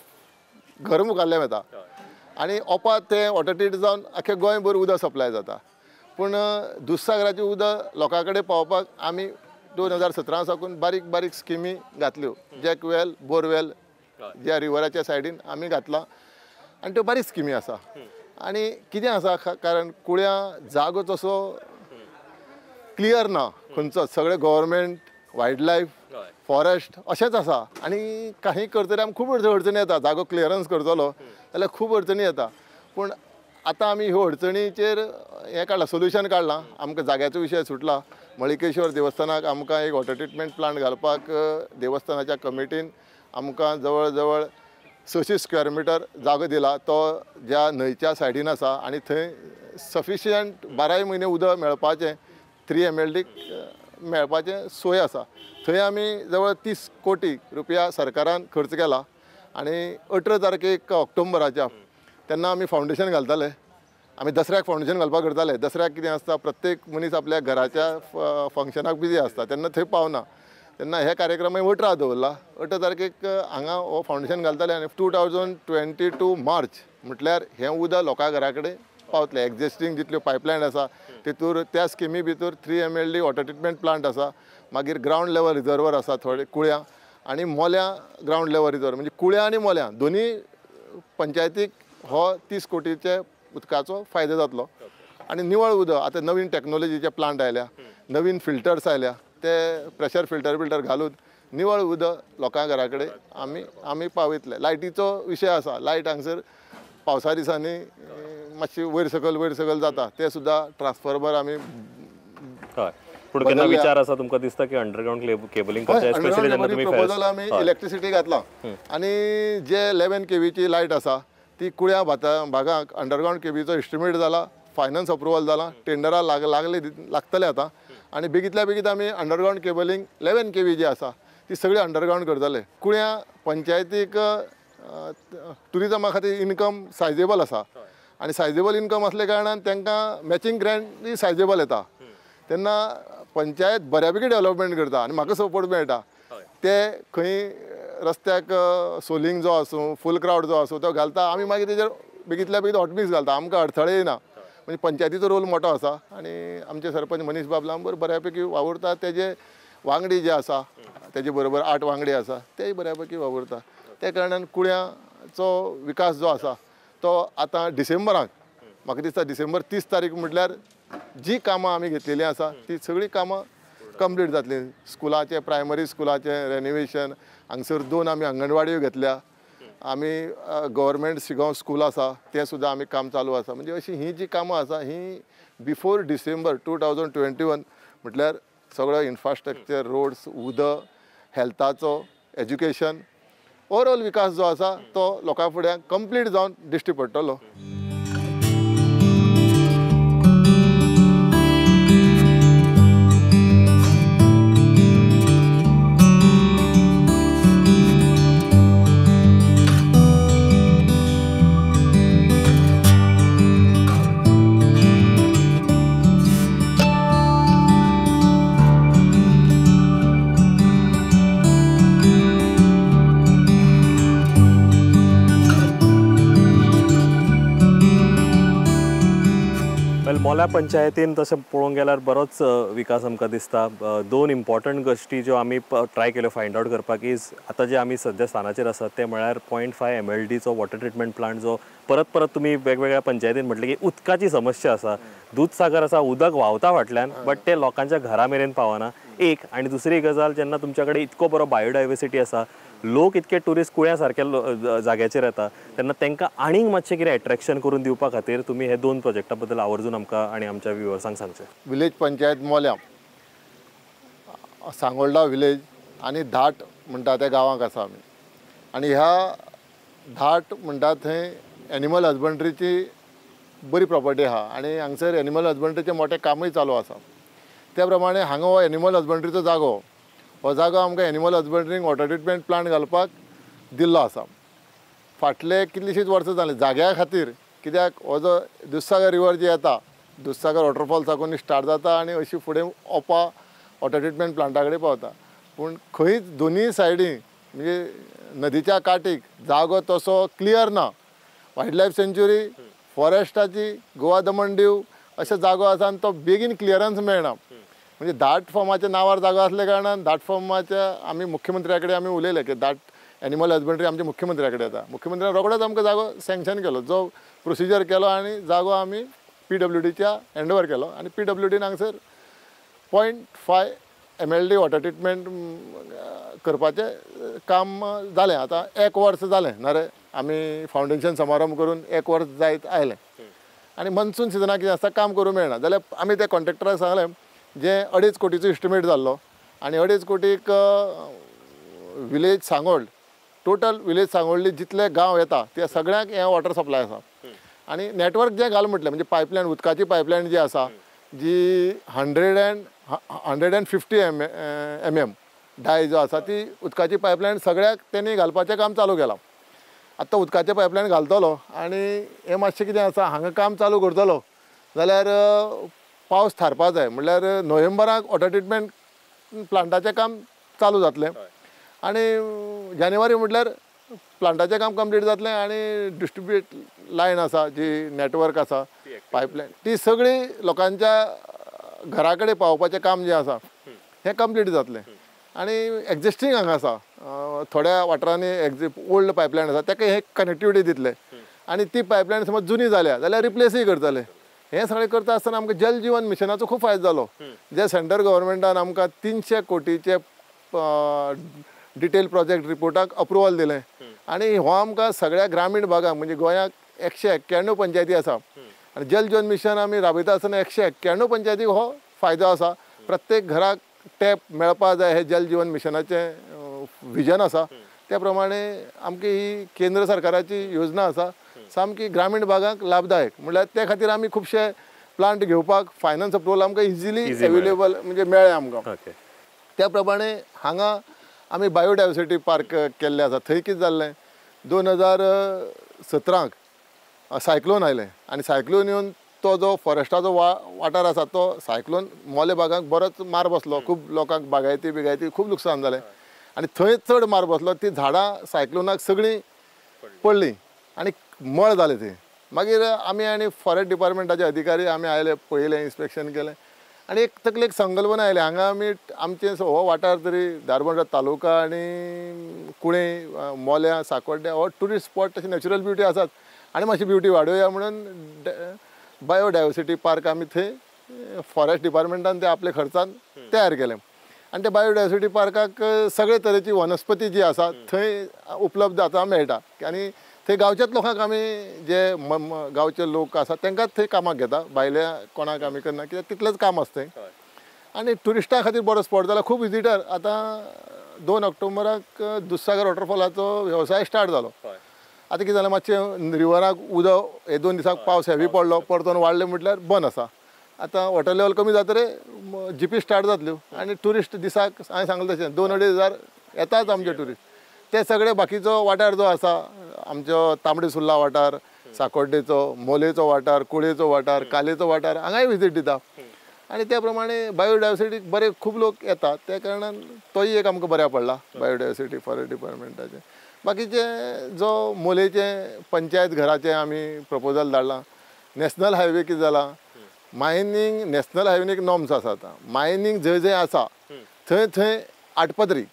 घर मुखाल्ल्यान वता आनी ओपा तें वॉटर ट्रीट जावन आख्खें गोंयभर उदक सप्लाय जाता. पूण दुधसागराचें उदक लोकां कडेन पावोवपाक आमी 2017 साकून बारीक बारीक स्किमी घातल्यो. जॅक वेल, बोरवेल ज्या रिवराच्या सायडीन आमी घातला आनी त्यो बारीक स्किमी आसा. आनी कितें आसा कारण कुळ्या जागो तसो क्लियर ना खंयचोच, सगळे गव्हर्मेंट वायल्ड लायफ फॉरेस्ट अशेंच आसा आनी काही करतले आमकां खूब अडचणी येता. जागो क्लियरन्स करतलो जाल्यार खूब अडचणी येता. पूण आतां आमी ह्यो अडचणीचेर हें काडलां, सोल्युशन काडलां. आमकां जाग्याचो विशय सुटला. मळिकेश्वर देवस्थानाक आमकां एक वॉटर ट्रिटमेंट प्लांट घालपाक देवस्थानाच्या कमिटीन आमकां जवळ जवळ 600 स्क्वेअर मिटर जागो दिला, तो ज्या न्हंयच्या सायडीन आसा आनी थंय सफिशियंट 12 म्हयने उदक मेळपाचें 3 MLD मेळपाचें सोय आसा. थंय आमी जवळ 30 कोटी रुपया सरकारान खर्च केला आनी 18 तारखेक ऑक्टोबराच्या तेन्ना आमी फावंडेशन घालताले. आमी दसऱ्याक फावंडेशन घालपाक करताले. दसऱ्याक कितें आसता, प्रत्येक मनीस आपल्या घराच्या फंक्शनाक बिजी आसता, तेन्ना थंय पावना. तेन्ना हे कार्यक्रम 18 दवरला. 18 तारखेक हांगा हो फावंडेशन घालताले आनी 2022 मार्च म्हटल्यार हें उदक लोकां घरा कडेन पावतलें. एग्जिस्टींग जितल्यो पायपलायन आसा तेतूर त्या स्किमी भितर 3 MLD water treatment plant आसा, मागीर ग्रावंड लेवल रिजर्वर आसा थोडे कुळ्यां आनी मोल्यां ग्रावंड लेवल रिजर्वर, म्हणजे कुळ्यां आनी मोल्यां दोनी पंचायतीक हो 30 कोटीचे उदकाचो फायदो जातलो. आनी निवळ उदक आतां नवीन टॅक्नोलॉजीचे प्लांट आयल्या, नवीन फिल्टर्स आयल्या, ते प्रेशर फिल्टर बिल्टर घालून निवळ उदक लोकां घरा कडेन आमी आमी पावयतले. लायटीचो विशय आसा, लायट हांगसर पावसा दिसांनी मातशी वयर सकयल जाता, ते सुद्दां ट्रान्सफॉर्मर आमी. पूण केन्ना विचार आसा तुमकां दिसता की अंडरग्रावंड केबलिंग करचें, स्पेशली जेन्ना तुमी प्रपोजल आमी इलेक्ट्रिसिटी घातला आनी जे 11 kVची लायट आसा ती कुळ्या भागाक अंडरग्रावंड केबीचो एस्टिमेट जाला, फायनान्स अप्रुवल जाला, टेंडरां लागले लागतले आतां आनी बेगीतल्या बेगीत आमी अंडरग्रावंड केबलिंग 11 kV जी आसा ती सगळी अंडरग्रावंड करतले. कुळ्या पंचायतीक ट्युरिजमा खातीर इनकम सायजेबल आसा आनी सायजेबल इनकम आसल्या कारणान तांकां मॅचिंग ग्रँटूय सायजेबल येता. तेन्ना पंचायत बऱ्यापैकी डेवलपमेंट करता आनी म्हाका सपोर्ट मेळटा. ते खंय रस्त्याक सोलिंग जो आसूं, फूल क्रावड जो आसूं तो घालता, आमी मागीर तेजेर बेगीतल्या बेगीत हॉटमिक्स घालता, आमकां अडथळे येना. म्हणजे पंचायतीचो रोल मोठो आसा आनी आमचे सरपंच मनीष बाब लांबर बऱ्यापैकी वावुरता. तेजे वांगडी जे आसा तेजे बरोबर 8 वांगडी आसा, तेय बऱ्यापैकी वावुरता. त्या कारणान कुळ्याचो विकास जो आसा तो आतां डिसेंबराक म्हाका दिसता डिसेंबर 30 तारीख म्हटल्यार जी कामां आमी घेतलेलीं आसा ती सगळीं कामां कंप्लीट जातलीं. स्कुलाचें, प्रायमरी स्कुलाचें रेनिवेशन, हांगसर 2 आमी अंगणवाडयो घेतल्या, आमी गव्हर्मेंट शिगांव स्कूल आसा तें सुद्दां आमी काम चालू आसा. म्हणजे अशी ही जी कामां आसा ही बिफोर डिसेंबर 2021 म्हटल्यार सगळो इन्फ्रास्ट्रक्चर, रोड्स, उदक, हेल्थाचो, एज्युकेशन, ओवरऑल विकास जो आसा तो लोकां फुड्यान कंप्लीट जावन दिश्टी पडटलो. मोल्या पंचायतीन तशें पळोवंक गेल्यार बरोच विकास आमकां दिसता. 2 इम्पॉर्टंट गोश्टी ज्यो आमी ट्राय केल्यो फायंड आवट करपाक is आतां जे आमी सद्या स्थानाचेर आसात ते म्हळ्यार 0.5 MLDचो वॉटर ट्रिटमेंट प्लांट जो परत परत तुमी वेगवेगळ्या पंचायतीन म्हटलें की उदकाची समस्या आसा, दूदसागर आसा, उदक व्हांवता फाटल्यान बट ते लोकांच्या घरा मेरेन पावना एक. आनी दुसरी गजाल, जेन्ना तुमच्या कडेन इतको बरो बायोडायवर्सिटी आसा, लोक इतके ट्युरिस्ट कुळ्या सारक्या जाग्याचेर येता, तेन्ना तांकां आनीक मातशें कितें एट्रेक्शन करून दिवपा खातीर तुमी हे 2 प्रोजेक्टा बद्दल आवर्जून आमकां आनी आमच्या व्युवर्सांक सांगचें. विलेज पंचायत मोल्या, सांगोल्डा विलेज आनी धाट म्हणटा त्या गांवांक आसा आमी. आनी ह्या धाट म्हणटा थंय एनिमल हजबंड्रीची बरी प्रॉपर्टी आहा आनी हांगसर एनिमल हजबंड्रीचें मोठें कामूय चालू आसा. त्या प्रमाणे हांगा हो एनिमल हजबंड्रीचो जागो, हो जागो आमकां एनिमल हजबंड्रीक वॉटर ट्रिटमेंट प्लांट घालपाक दिल्लो आसा. फाटले कितलींशींच वर्सां जालीं जाग्या खातीर, कित्याक हो जो दुधसागर रिवर जी येता, दुधसागर वॉटरफॉल साकून स्टार्ट जाता आनी अशी फुडें ओपा वॉटर ट्रिटमेंट प्लांटा कडेन पावता. पूण खंयच दोनूय सायडी म्हणजे नदीच्या काठीक जागो तसो क्लियर ना. वायल्ड लायफ सेंच्युरी, फॉरेस्टाची, गोवा दमण दीव अशे जागो आसा आनी तो बेगीन क्लियरन्स मेळना. म्हणजे धाट फॉर्माच्या नांवार जागो आसल्या कारणान धाट फॉर्माच्या आमी मुख्यमंत्र्या कडेन आमी उलयले की धाट एनिमल हजबंड्री आमच्या मुख्यमंत्र्या कडेन येता. मुख्यमंत्र्यान रोखडोच आमकां जागो सँक्शन केलो, जो प्रोसिजर केलो आनी जागो आमी PWDच्या हँडओवर केलो आनी PWDन हांगसर 0.5 MLD water treatment करपाचें काम जालें. आतां 1 वर्स जालें ना रे, आमी फावंडेशन समारंभ करून 1 वर्स जायत आयलें. आनी मनसून सिजनाक कितें आसता काम करूंक मेळना जाल्यार आमी त्या कॉन्ट्रेक्टराक सांगलें जे 2.5 कोटीचो एस्टिमेट जाल्लो आनी 2.5 कोटीक village Sangolda total village Sangolli जितले गांव येता त्या सगळ्यांक हें वॉटर सप्लाय आसा आनी नेटवर्क जें घाल म्हटलें म्हणजे पायपलायन उदकाची पायपलायन जी आसा जी 150 mm डाय जो आसा ती उदकाची पायपलायन सगळ्याक तेणी घालपाचें काम चालू केलां. आतां उदकाचें पायपलायन घालतलो आनी हें मातशें कितें आसा हांगा काम चालू करतलो जाल्यार पावस थारपा जाय म्हणल्यार नोव्हेंबराक वॉटर ट्रिटमेंट प्लांटाचें काम चालू जातलें आनी जानेवारी म्हटल्यार प्लांटाचें काम कंप्लीट जातलें आनी डिस्ट्रिब्यूट लायन आसा जी नेटवर्क आसा पायपलायन ती सगळी लोकांच्या घरा कडेन पावोवपाचें काम जें आसा हें कंप्लीट जातलें. आनी एक्जिस्टींग हांगा आसा थोड्या वाठारांनी ओल्ड पायपलायन आसा ताका हे कनेक्टिविटी दितले आनी ती पायपलायन समज जुनी जाल्या जाल्यार रिप्लेसूय करतले. हें सगळें करता आसतना आमकां जल जीवन मिशनाचो खूब फायदो जालो जे सेंट्रल गव्हर्मेंटान आमकां 300 कोटीचे डिटेल प्रोजेक्ट रिपोर्टाक अप्रुवल दिलें आनी हो आमकां सगळ्या ग्रामीण भागांक म्हणजे गोंयाक 191 पंचायती आसा आनी जल जीवन मिशन आमी राबयता आसतना 191 पंचायतीक हो फायदो आसा. प्रत्येक घराक टॅप मेळपा जाय हे जल जीवन मिशनाचें विजन आसा. त्या प्रमाणे आमची ही केंद्र सरकाराची योजना आसा सामकी ग्रामीण भागांक लाभदायक म्हणल्यार त्या खातीर आमी खुबशे प्लांट घेवपाक फायनान्स अप्रुवल आमकां इजिली अवेलेबल म्हणजे मेळ्ळें आमकां. त्या प्रमाणे हांगा आमी बायोडायवर्सिटी पार्क केल्ले आसा. थंय कितें जाल्लें 2017 सायक्लोन आयलें आनी सायक्लोन येवन तो जो फॉरेस्टाचो वाठार आसा तो सायक्लोन मोले भागाक बरोच मार बसलो, खूब लोकांक बागायती बिगायती खूब लुकसाण जालें आनी थंय चड मार बसलो. ती झाडां सायक्लोनाक सगळीं पडलीं आनी मळ जालें थंय. मागीर आमी आनी फॉरेस्ट डिपार्टमेंटाचे अधिकारी आमी आयले पळयलें इन्स्पेक्शन केलें आनी एक तकलेक संकल्पना आयली हांगा आमी आमचे हो वाठार तरी धारबांदोडा तालुका आनी कुळें मोल्यां साकोड्ड्या हो ट्युरिस्ट स्पॉट तशें नॅचरल ब्युटी आसात आनी मातशी ब्युटी वाडोवया म्हणून बायोडायवर्सिटी पार्क आमी थंय फॉरेस्ट डिपार्टमेंटान ते आपल्या खर्चान तयार केलें आनी त्या बायोडायवर्सिटी पार्काक सगळे तरेची वनस्पती जी आसा थंय उपलब्ध आतां मेळटा आनी थंय गांवच्याच लोकांक आमी जे गांवचे लोक आसा तांकांच थंय कामाक घेता, भायल्या कोणाक आमी करना कित्याक तितलेंच काम आसता थंय. आनी ट्युरिस्टां खातीर बरो स्पॉट जाला, खूब विजिटर. आतां 2 ऑक्टोबराक दुधसागर वॉटरफॉलाचो वेवसाय स्टार्ट जालो. आतां कितें जालें मातशें रिवराक उदक हे 2 दिसांक पावस हेवी पडलो परतून वाडलें म्हटल्यार बंद आसा. आतां वॉटर लेवल कमी जातरे जिपी स्टार्ट जातल्यो आनी ट्युरिस्ट दिसाक हांवें सांगलें तशें 2-2.5 हजार येताच आमचे ट्युरिस्ट. ते सगळे बाकीचो वाठार जो आसा आमचो तांबडे सुर्ला वाठार, साकोड्डेचो, मोलेचो वाठार, कुळेचो वाठार, कालेचो वाठार हांगाय विजीट दिता आनी त्या प्रमाणे बायोडायवर्सिटीक बरे खूब लोक येतात त्या कारणान तोय एक आमकां बऱ्याक पडला बायोडायवर्सिटी फॉरेस्ट डिपार्टमेंटाचें. बाकीचे जो मोलेचे पंचायत घराचें आमी प्रपोजल धाडलां. नॅशनल हायवे कितें जाला मायनींग नॅशनल हायवेन एक नॉर्म्स आसा आतां मायनींग जंय जंय आसा थंय थंय 8 पदरी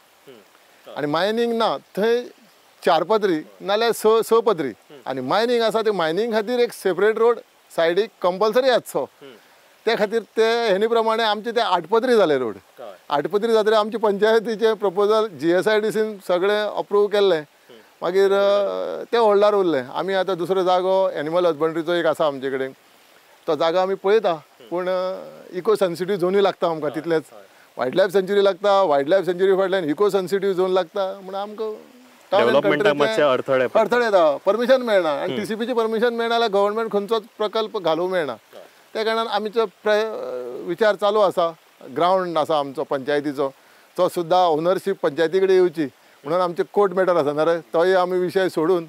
आनी मायनींग ना थंय 4 पदरी नाल्यार 6 पदरी आनी मायनींग आसा ते मायनींग खातीर एक सेपरेट रोड सायडीक कंपल्सरी आसचो. त्या खातीर ते हेणी प्रमाणे आमचे ते 8 पदरी जाले रोड. 8 पदरी जातरे आमचे पंचायतीचे प्रपोजल GSIDCन सगळें अप्रूव केल्लें मागीर ते होल्डार उरलें. आमी आतां दुसरो जागो एनिमल हजबंड्रीचो एक आसा आमचे कडेन तो जागो आमी पळयता पूण इको सेन्सिटीव झोनूय लागता आमकां तितलेंच. वायल्ड लायफ सँच्युरी लागता, वायल्ड लायफ सँच्युरी फाटल्यान इको सेन्सिटीव झोन लागता म्हूण आमकां अडथळे येता, परमिशन मेळना आनी TCPची परमिशन मेळना जाल्यार गव्हर्मेंट खंयचोच प्रकल्प घालूंक मेळना. त्या कारणान आमचो विचार चालू आसा. ग्रावंड आसा आमचो पंचायतीचो तो सुद्दां ओनरशीप पंचायती कडेन येवची म्हणून आमचे कोर्ट मॅटर आसा नाल्यार तोय आमी विशय सोडून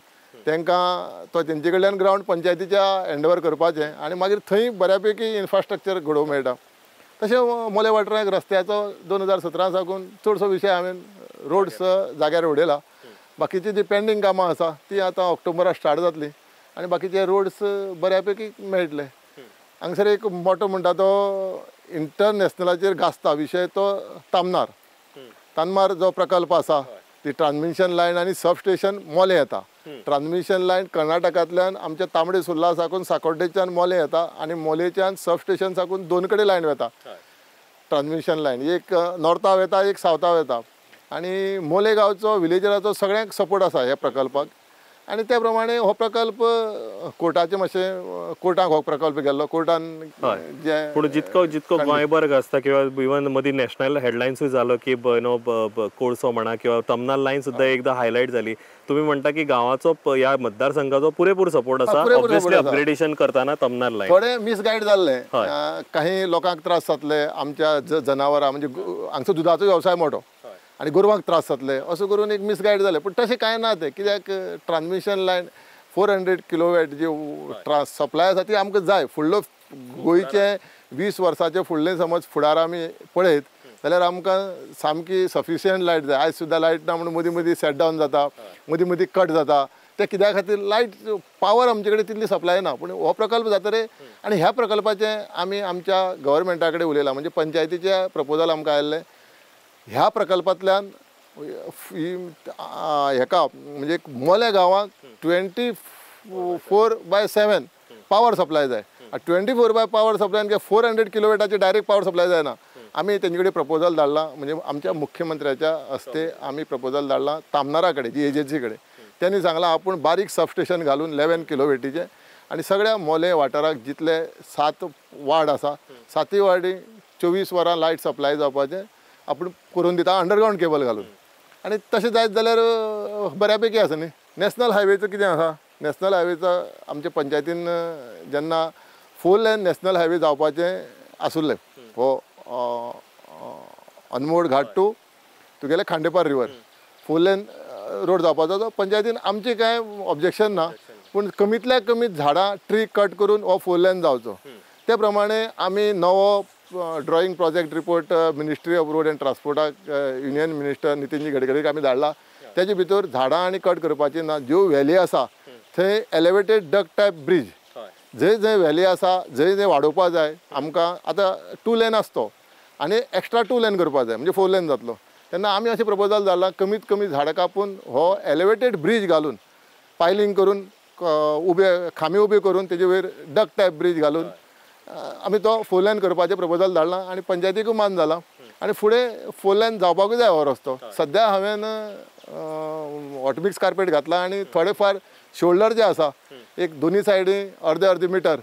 तांकां तो तेंचे कडल्यान ग्रावंड पंचायतीच्या हँडओवर करपाचें आनी मागीर थंय बऱ्यापैकी इन्फ्रास्ट्रक्चर घडोवंक मेळटा. तशें मोले वाठाराक रस्त्याचो 2017 साकून चडसो विशय हांवें रोड्स जाग्यार उडयला. बाकीची जी पेंडींग कामां आसा ती आतां ऑक्टोबराक स्टार्ट जातली आनी बाकीचे रोड्स बऱ्यापैकी मेळटले. हांगसर एक मोटो म्हणटा तो इंटरनॅशनलाचेर गाजता विशय तो तामनार. तानमार जो प्रकल्प आसा ती ट्रान्समिशन लायन आनी सब स्टेशन मोले येता. ट्रान्समिशन लायन कर्नाटकांतल्यान आमच्या तांबडे सुर्ला साकून साकोड्डेच्यान मोले येता आनी मोलेच्यान सब स्टेशन साकून 2 कडेन लायन वता. ट्रान्समिशन लायन एक नॉर्था वता एक सावथा वता आनी मोले गांवचो विलेजराचो सगळ्यांक सपोर्ट आसा ह्या प्रकल्पाक आनी त्या प्रमाणे हो प्रकल्प कोर्टाचे मातशें कोर्टाक हो प्रकल्प गेल्लो कोर्टान जे पूण जितको जितको गोंयभर गाजता किंवा इवन मदीं नॅशनल हेडलायन्सूय जालो की नो कोळसो म्हणा किंवा तमनाल लायन सुद्दां एकदां हायलायट जाली. तुमी म्हणटा की गांवाचो ह्या मतदारसंघाचो पुरेपूर सपोर्ट आसा. ऑब्वियसली अपग्रेडेशन करतना तमनाल लायन थोडे मिसगायड जाल्ले, काही लोकांक त्रास जातले, आमच्या जनावरां म्हणजे हांगचो दुदाचो वेवसाय मोठो आनी गोरवांक त्रास जातले असो करून एक मिसगायड जालें. पूण तशें कांय ना तें, कित्याक ट्रान्समिशन लायन 400 किलोवॅट जी सप्लाय आसा ती आमकां जाय. फुडलो गोंयचे 20 वर्साचे फुडलें समज फुडार आमी पळयत जाल्यार आमकां सामकी सफिशियंट लायट जाय. आयज सुद्दां लायट ना म्हणून मदीं मदीं सेट डावन जाता, मदीं मदीं कट जाता, ते कित्या खातीर लायट पावर आमचे कडेन तितली सप्लाय ना. पूण हो प्रकल्प जाता रे आनी ह्या प्रकल्पाचें आमी आमच्या गव्हर्मेंटा कडेन उलयलां, म्हणजे पंचायतीचें प्रपोजल आमकां आयिल्लें. ह्या प्रकल्पांतल्यान हेका म्हणजे मोल्या गांवाक 24/7 पावर सप्लाय जाय. 24/7 पावर सप्लाय 400 किलोवॅटाची डायरेक्ट पावर सप्लाय जायना. आमी तेंचे कडेन प्रपोजल धाडलां, म्हणजे आमच्या मुख्यमंत्र्याच्या हस्ते आमी प्रपोजल धाडलां तामनारा कडेन, जी एजन्सी कडेन. त्यांनी सांगलां आपूण बारीक सबस्टेशन घालून 11 किलोवॅटीचें आनी सगळ्या मोले वाठाराक जितले 7 वार्ड आसा 7 वार्डी 24 वरां लायट सप्लाय जावपाचें आपूण करून दिता अंडरग्रावंड केबल घालून. आनी तशें जायत जाल्यार बऱ्या पैकी आसा न्ही. नॅशनल हायवेचो कितें आसा, नॅशनल हायवेचो आमच्या पंचायतीन जेन्ना 4 लेन नॅशनल हायवे जावपाचें आसुल्लें, हो अनमोड घाट टू तुगेले खांडेपार रिवर 4 लेन रोड जावपाचो, तो पंचायतीन आमचें कांय ऑब्जेक्शन ना, पूण कमीतल्या कमी झाडां ट्री कट करून हो 4 लेन जावचो. ते प्रमाणे आमी नवो drawing project report ministry of road and ट्रान्सपोर्टाक union minister Nitinji गडकरीक आमी धाडला. तेजे भितर झाडां आनी कट करपाची ना. ज्यो व्हॅली आसा थंय एलिवेटेड डक टायप ब्रीज, जंय जंय व्हॅली आसा जंय जंय वाडोवपा जाय आमकां. आतां 2 लेन आसतो आनी एक्स्ट्रा 2 लेन करपा जाय, म्हणजे 4 लेन जातलो. तेन्ना आमी अशें प्रपोजल धाडलां कमीत कमी झाडां कापून हो एलिवेटेड ब्रीज घालून पायलींग करून उबे खांबे उबे करून तेजे वयर डक टायप ब्रीज घालून आमी तो 4 लेन करपाचें प्रपोजल धाडलां आनी पंचायतीकूय मान जालां आनी फुडें 4 लेन जावपाकूय जाय हो रस्तो. सद्या हांवें हॉटमिक्स कार्पेट घातला आनी थोडे फार शोल्डर जे आसा एक दोनी सायडी अर्दे अर्दे मिटर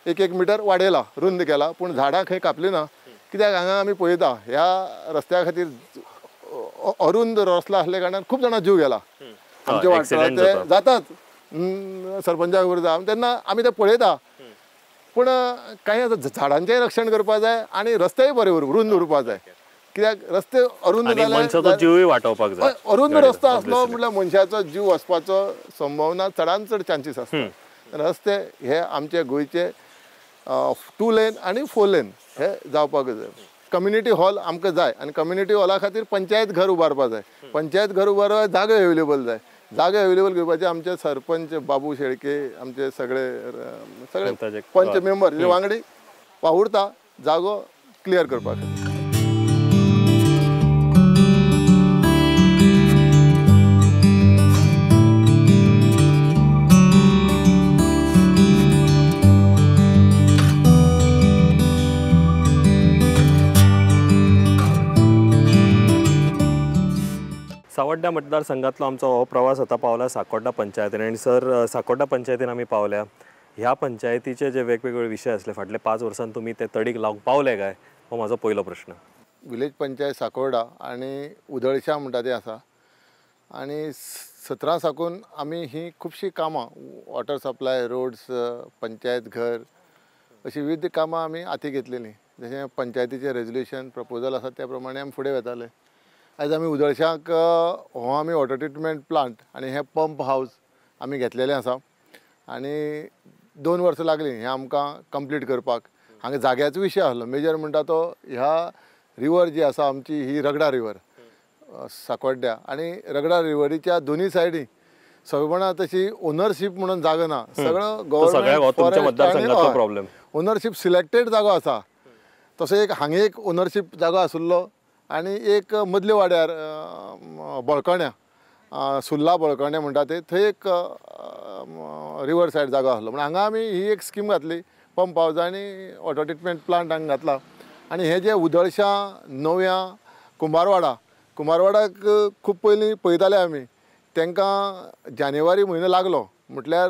1-1 मिटर वाडयला, रुंद केला, पूण झाडां खंय कापली ना. कित्याक हांगा आमी पळयता ह्या रस्त्या खातीर अरुंद रस्तो आसल्या कारणान खूब जाणां जीव गेला आमच्या वाठारांत जाताच सरपंचाक खबर जाता तेन्ना आमी ते पळयता. पूण कांय झाडांचें रक्षण करपाक जाय आनी रस्तेय बरे रुंद उरपाक जाय. कित्याक रस्ते अरुंद मनशाचो जीवय वाटोवपाक जाय. अरुंद रस्तो आसलो म्हटल्यार मनशाचो जीव वचपाचो संभावना चडान चड चान्सीस आसता. रस्ते हे आमचे गोंयचे 2 लेन आनी 4 लेन हे जावपाक जाय. कम्युनिटी हॉल आमकां जाय आनी कम्युनिटी हॉला खातीर पंचायत घर उबारपाक जाय. पंचायत घर उबारपाक जागो एवेलेबल जाय. जागो एवेलेबल करपाचे आमचे सरपंच बाबू शेळके आमचे सगळे सगळे पंच मेंबर जे वांगडी वावुरता जागो क्लियर करपाक. सावड्ड्या मतदारसंघातलो आमचो हो प्रवास आतां पावला साकोड्डा पंचायतीन. आनी सर, साकोड्डा पंचायतीन आमी पावल्या. ह्या पंचायतीचे जे वेगवेगळे विशय आसले फाटले 5 वर्सां तुमी ते तडीक लावंक पावले काय, हो म्हाजो पयलो प्रश्न. विलेज पंचायत साकोर्डा आनी उदळशा म्हणटा तें आसा आनी 17 साकून आमी ही खुबशीं कामां वॉटर सप्लाय, रोड्स, पंचायत घर अशी विविध कामां आमी हाती घेतलेलीं. जशें पंचायतीचें रेजोल्युशन प्रपोजल आसा त्या प्रमाणे आमी फुडें वताले. आयज आमी उदळशाक हो आमी वॉटर ट्रिटमेंट प्लांट आनी हें पंप हावज आमी घेतलेलें आसा आनी 2 वर्सां लागलीं हें आमकां कंप्लीट करपाक. हांगा जाग्याचो विशय आसलो मेजर म्हणटा तो ह्या रिवर जी आसा आमची ही रगडा रिवर साकोड्ड्या आनी रगडा रिवरीच्या दोनी सायडी सगळपणा तशी ओनरशीप म्हणून जागो ना, सगळो गव्हर्मेंट प्रॉब्लेम. ओनरशीप सिलेक्टेड जागो आसा. तसो एक हांगा एक ओनरशीप जागो आशिल्लो आनी एक मदल्या वाड्यार बळकण्या सुर्ला बळकण्या म्हणटा ते थंय एक रिवर सायड जागो आसलो. म्हण हांगा आमी ही एक स्कीम घातली पंप हावज आनी वॉटर ट्रिटमेंट प्लांट हांगा घातला. आनी हे जे उदळशा, नव्या, कुंभारवाडा, कुंभारवाडाक खूब पयलीं पळयताले आमी तांकां जानेवारी म्हयनो लागलो म्हटल्यार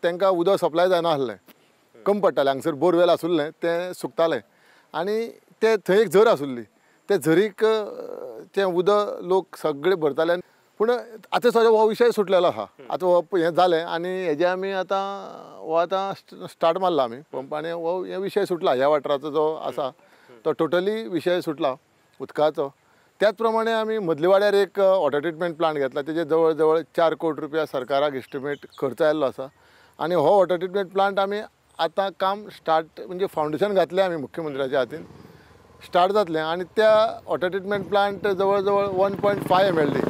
तांकां उदक सप्लाय जायना आसलें, कम पडटालें. हांगसर बोरवेल आसुल्लें तें सुकतालें आनी ते थंय एक झर आसुल्ली, ते झरीक तें उदक लोक सगळे भरताले. पूण आतां सगळो हो विशय सुटलेलो आसा. आतां हो हें जालें आनी हेजें आमी आतां हो आतां स्टार्ट मारला आमी पंप आनी हो हे विशय सुटला. ह्या वाठाराचो जो आसा तो टोटली विशय सुटला उदकाचो. त्याच प्रमाणे आमी मदले वाड्यार एक वॉटर ट्रिटमेंट प्लांट घेतला, तेजे जवळ जवळ 4 कोटी रुपया सरकाराक एस्टिमेट खर्च आयिल्लो आसा. आनी हो वॉटर ट्रिटमेंट प्लांट आमी आतां काम स्टार्ट म्हणजे फावंडेशन घातलें आमी मुख्यमंत्र्याच्या हातीन, स्टार्ट जातलें. आनी त्या वॉटर ट्रिटमेंट प्लांट जवळ जवळ 1.5 MLD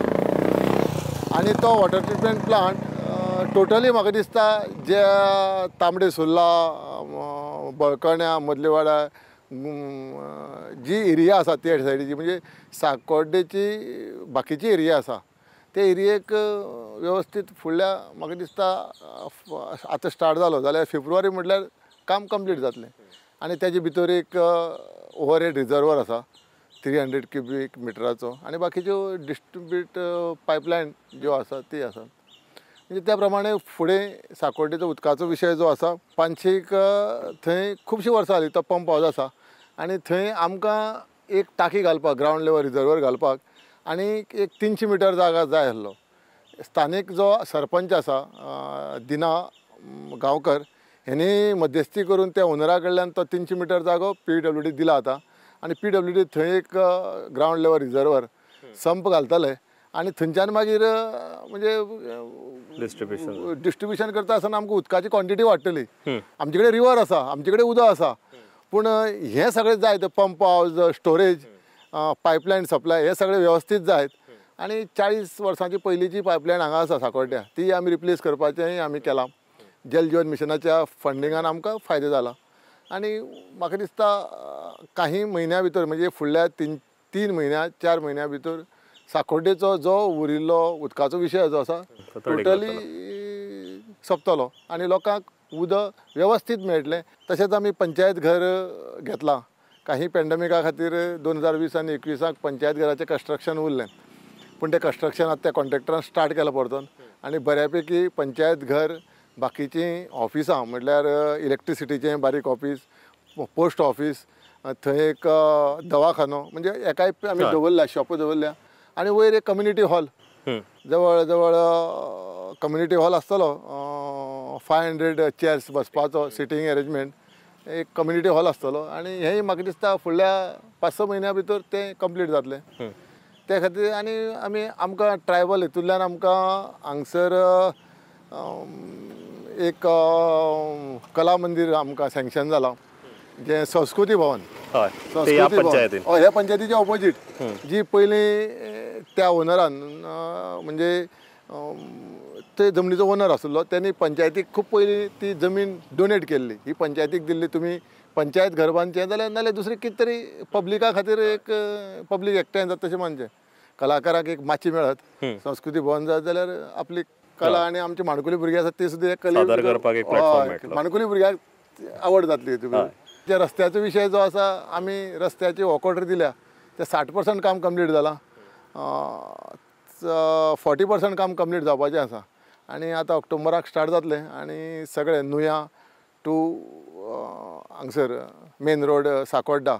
आनी तो वॉटर ट्रिटमेंट प्लांट टोटली म्हाका दिसता जे तांबडे सुर्ला, बळकण्या, मदले वाड्या जी एरिया आसा त्या सायडीची म्हणजे साकोड्डेची बाकीची एरिया आसा ते एरियेक वेवस्थीत फुडल्या म्हाका दिसता आतां स्टार्ट जालो जाल्यार फेब्रुवारी म्हटल्यार काम कंप्लीट जातलें. आनी तेजे भितर एक ओवरहेड रिजर्वर आसा 300 क्युबीक मिटराचो आनी बाकीच्यो डिस्ट्रिब्यूट पायपलायन ज्यो आसा ती आसा. म्हणजे त्या प्रमाणे फुडें साकोड्डेचो उदकाचो विशय जो आसा पानशेक थंय खुबशीं वर्सां जालीं तो पंप हावज आसा आनी थंय आमकां एक टाकी घालपाक ग्रावंड लेवल रिजर्वर घालपाक आनी एक 300 मिटर जागा जाय आसलो. स्थानीक जो सरपंच आसा दिना गांवकर हेणी मध्यस्थी करून त्या ओनरा कडल्यान तो 300 मिटर जागो PWD दिला आतां आनी PWD थंय एक ग्रावंड लेवल रिजर्वर संप घालतले आनी थंयच्यान मागीर म्हणजे डिस्ट्रिब्युशन करता आसतना आमकां उदकाची क्वॉन्टिटी वाडटली. आमचे कडेन रिवर आसा, आमचे कडेन उदक आसा, पूण हें सगळें जाय तें pump house, storage, pipeline supply हे सगळें वेवस्थीत जायत. आनी 40 वर्सांची पयलींची पायपलायन हांगा आसा साकोड्ड्या, ती आमी रिप्लेस करपाचेंय आमी केलां. जल जीवन मिशनाच्या फंडिंगान आमकां फायदो जाला आनी म्हाका दिसता काही म्हयन्या भितर म्हणजे फुडल्या 3 म्हयन्या 4 म्हयन्या भितर साकोड्डेचो जो उरिल्लो उदकाचो विशय जो आसा टोटली सोंपतलो आनी लोकांक उदक वेवस्थीत मेळटलें. तशेंच आमी पंचायत घर घेतलां. काही पेंडमिका खातीर 2020 आनी 21 पंचायत घराचें कन्स्ट्रक्शन उरलें, पूण तें कन्स्ट्रक्शन आतां त्या कॉन्ट्रॅक्टरान स्टार्ट केलां परतून आनी बऱ्यापैकी पंचायत घर बाकीचीं ऑफिसां म्हटल्यार इलेक्ट्रिसिटीचें बारीक ऑफीस, पोस्ट ऑफीस, थंय एक दवाखानो म्हणजे एकाय आमी दवरल्या, शॉप दवरल्या आनी वयर एक कम्युनिटी हॉल, जवळ जवळ कम्युनिटी हॉल आसतलो 500 चेअर्स बसपाचो सिटींग अरेंजमेंट, एक कम्युनिटी हॉल आसतलो. आनी हेंय म्हाका दिसता फुडल्या 5-6 म्हयन्या भितर तें कंप्लीट जातलें. त्या खातीर आनी आमी आमकां ट्रायबल हितूंतल्यान आमकां हांगसर एक कला मंदीर आमकां सँक्शन जालां, जें संस्कृती भवन, संस्कृती भवन ह्या पंचायतीच्या ऑपोजीट जी पयलीं त्या ओनरान म्हणजे ते जमनीचो ओनर आसलो तेणी पंचायतीक खूब पयलीं ती जमीन डोनेट केल्ली. ही पंचायतीक दिल्ली, तुमी पंचायत घर बांदचें जाल्यार नाल्यार दुसरें कितें तरी पब्लिका खातीर एक पब्लीक एकठांय जाता तशें मानचें, कलाकाराक एक माची मेळत, संस्कृती भवन जात जाल्यार आपली कला आनी आमचे माणकुली भुरगीं आसात ती सुद्दां कले माणकुली भुरग्यांक आवड जातली. जे रस्त्याचो विशय जो आसा आमी रस्त्याची वॉक ऑर्डर दिल्या, ते 60% काम कंप्लीट जालां, 40% काम कंप्लीट जावपाचें आसा आनी आतां ऑक्टोबराक स्टार्ट जातलें. आनी सगळें नुया टू हांगसर मेन रोड साकोड्डा,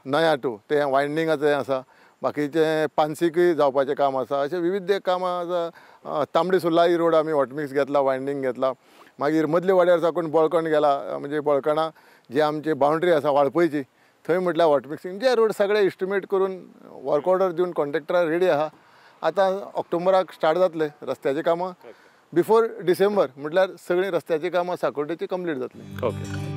नया टू तें वायंडिंगाचें आसा, बाकीचें पानसीकूय जावपाचें काम आसा, अशें विविध कामां आसा. तांबडी सुर्ला ही रोड आमी हॉटमिक्स घेतला, वायंडींग घेतला. मागीर मदल्या वाड्यार साकून बळकण गेला म्हणजे बळकणा जे आमची बावंड्री आसा वाळपयची थंय म्हटल्यार हॉटमिक्सिंग जे रोड सगळे एस्टिमेट करून वर्क ऑर्डर दिवन कॉन्ट्रॅक्टराक रेडी आसा. आतां ऑक्टोबराक स्टार्ट जातले रस्त्याची कामां, बिफोर डिसेंबर म्हटल्यार सगळीं रस्त्याची कामां साकोड्डेची कंप्लीट जातली. ओके.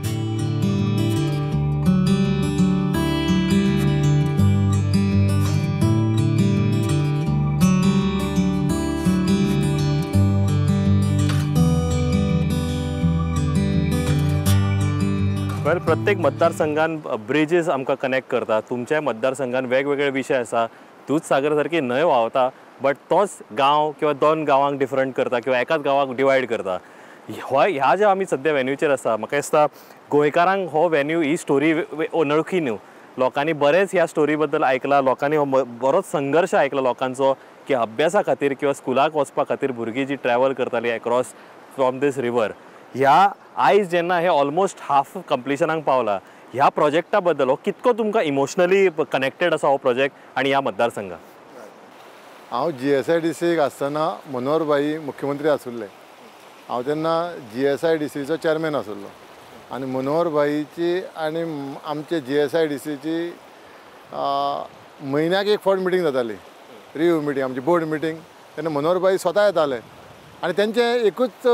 वेल, प्रत्येक मतदारसंघान ब्रिजीस आमकां कनेक्ट करता. तुमच्या मतदारसंघान वेगवेगळे विशय आसा. दूदसागर सारकी न्हंय व्हांवता बट तोच गांव किंवा 2 गांवांक डिफरंट करता किंवा एकाच गांवाक डिवायड करता. ह्या ज्या आमी सद्या वेन्यूचेर आसा, म्हाका दिसता गोंयकारांक हो वेन्यू ही स्टोरी अनोळखी न्हू. लोकांनी बरेंच ह्या स्टोरी बद्दल आयकलां, लोकांनी हो बरोच संघर्श आयकला लोकांचो की अभ्यासा खातीर किंवा स्कुलाक वचपा खातीर भुरगीं जी ट्रॅवल करताली एक्रॉस फ्रॉम these river. ह्या आयज जेन्ना हे ऑलमोस्ट हाफ कंप्लिशनाक पावला, ह्या प्रोजेक्टा बद्दल हो कितको तुमकां इमोशनली कनेक्टेड आसा हो प्रोजेक्ट आनी ह्या मतदारसंघाक? हांव GSIDC आसतना मनोहर भाई मुख्यमंत्री आसुल्ले. हांव तेन्ना GSIDCचो चॅरमॅन आसलो आनी मनोहर भाईची आनी आमचे GSIDCची म्हयन्याक एक फावट मिटींग जाताली, रिव्यू मिटींग, आमची बोर्ड मिटींग. तेन्ना मनोहर भाई स्वता येताले आनी तेंचें एकूच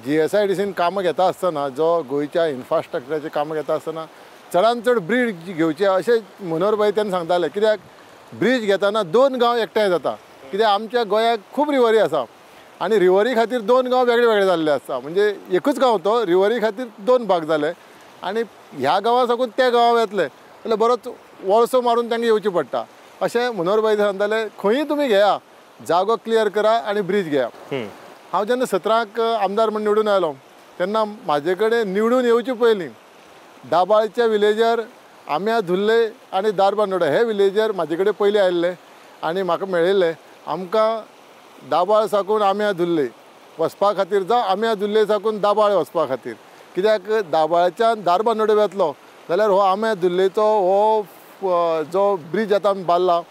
GSIDCन कामां घेता आसतना, जो गोंयच्या इन्फ्रास्ट्रक्चराचें कामां घेता आसतना चडान चड ब्रीज घेवचे अशें मनोहर भाई तेन्ना सांगताले. कित्याक ब्रीज घेतना दोन गांव एकठांय जाता, कित्याक आमच्या गोंयाक खूब रिवरी आसा आनी रिवरी खातीर दोन गांव वेगळे वेगळे जाल्ले आसता, म्हणजे एकूच गांव तो रिवरी खातीर दोन भाग जाले आनी ह्या गांवा साकून त्या गांवा वेतले जाल्यार बरोच वळसो मारून तांकां येवचें पडटा. अशें मनोहर भाई सांगताले, खंयूय तुमी घेया, जागो क्लियर करा आनी ब्रीज घेया. हांव जेन्ना 17 आमदार म्हूण निवडून आयलो तेन्ना म्हाजे कडेन निवडून येवचे पयलीं दाबाळच्या विलेजर, आम्या धुल्ले आनी धारबांदोडा हे विलेजर म्हाजे कडेन पयलीं आयिल्ले आनी म्हाका मेळिल्ले. आमकां दाबाळ साकून आम्या धुल्ले वचपा खातीर जावं आम्या धुल्ले साकून दाबाळ वचपा खातीर, कित्याक दाबाळच्यान धारबांदोडे वेतलो जाल्यार हो आम्या धुल्लेचो हो जो ब्रीज आतां आमी बांदला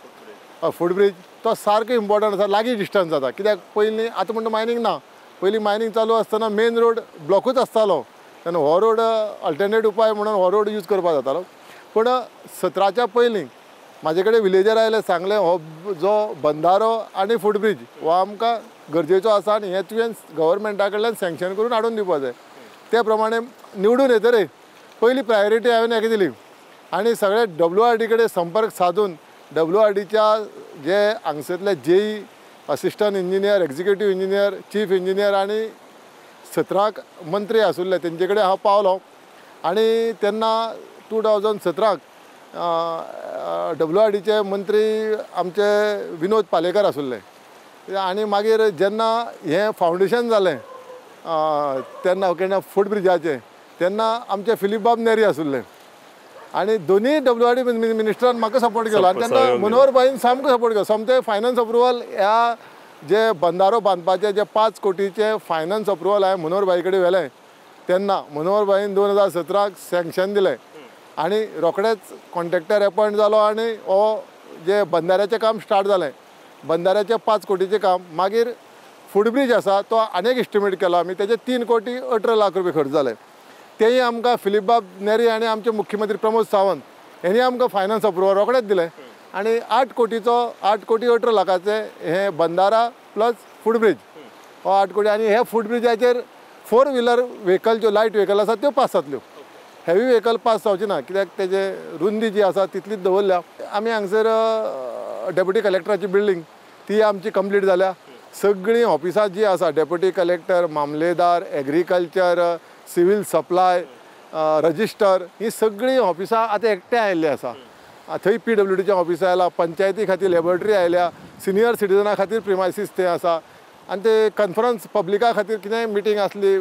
फूट ब्रीज, तो सारको इम्पॉर्टंट आसा, लागीं डिस्टन्स जाता. कित्याक पयलीं आतां म्हणटा मायनींग ना, पयलीं मायनींग चालू आसतना मेन रोड ब्लॉकूच आसतालो, तेन्ना हो रोड अल्टरनेट उपाय म्हणून हो रोड यूज करपाक जातालो. पूण 17च्या पयलीं म्हाजे कडेन विलेजर आयले, सांगलें हो जो बंधारो आनी फूटब्रीज हो आमकां गरजेचो आसा आनी हें तुवें गव्हर्मेंटा कडल्यान सँक्शन करून हाडून दिवपा जाय. ते प्रमाणे निवडून येतरे पयली प्रायोरिटी हांवें हेका दिली आनी सगळे WRD कडेन संपर्क सादून WRDच्या जे हांगसरले JE, assistant engineer, executive engineer, chief engineer आनी 17 मंत्री आसुल्ले तेंचे कडेन हांव पावलो. आनी तेन्ना 2017 WRDचे मंत्री आमचे विनोद पालेकर आसुल्ले. आनी मागीर जेन्ना हें फावंडेशन जालें तेन्ना केन्ना फूट ब्रिजाचें, तेन्ना आमचे फिलीप बाब नेरी आसुल्ले आनी दोनूय WRD मिनिस्टरान म्हाका सपोर्ट केलो आनी तेन्ना मनोहर भाईन सामको सपोर्ट केलो. सोमतें फायनान्स अप्रुवल ह्या जे बंधारो बांदपाचे जे 5 कोटीचे फायनान्स अप्रुवल हांवें मनोहर भाई कडेन व्हेलें तेन्ना मनोहर भाईन 2017 सँक्शन दिलें आनी रोखडेच कॉन्ट्रॅक्टर एपॉयंट जालो आनी हो जे बंधाऱ्याचें काम स्टार्ट जालें, बंधाऱ्याचें 5 कोटीचें काम. मागीर फूटब्रीज आसा तो आनी एक एस्टिमेट केलो आमी, तेजे 3 कोटी 18 लाख रुपये खर्च जाले. तेय आमकां फिलीप बाब नेरी आनी आमचे मुख्यमंत्री प्रमोद सावंत हेणी आमकां फायनान्स अप्रुवल रोखडेच दिलें आनी 8 कोटीचो 8 कोटी 18 लाखाचें हें बंधारा प्लस फूटब्रीज हो 8 कोटी. आनी हे फूटब्रिजाचेर 4 व्हिलर व्हेकल ज्यो लायट व्हेकल आसा त्यो पास जातल्यो, हेवी व्हेकल पास जावची ना, कित्याक तेजे रुंदी जी आसा तितलीच दवरल्या. आमी हांगसर डेप्युटी कलेक्टराची बिल्डींग ती आमची कंप्लीट जाल्या. सगळीं ऑफिसां जी आसा, डेप्युटी कलेक्टर, मामलेदार, एग्रीकल्चर, सिवील सप्लाय, रजिस्टर, ही सगळीं ऑफिसां आतां एकठांय आयिल्लीं आसा. थंय PWDचें ऑफिस आयलां, पंचायती खातीर लॅबोरेटरी आयल्या, सिनियर सिटीजना खातीर प्रिमायसीस थंय आसा आनी ते कॉन्फरन्स पब्लिका खातीर कितेंय मिटींग आसली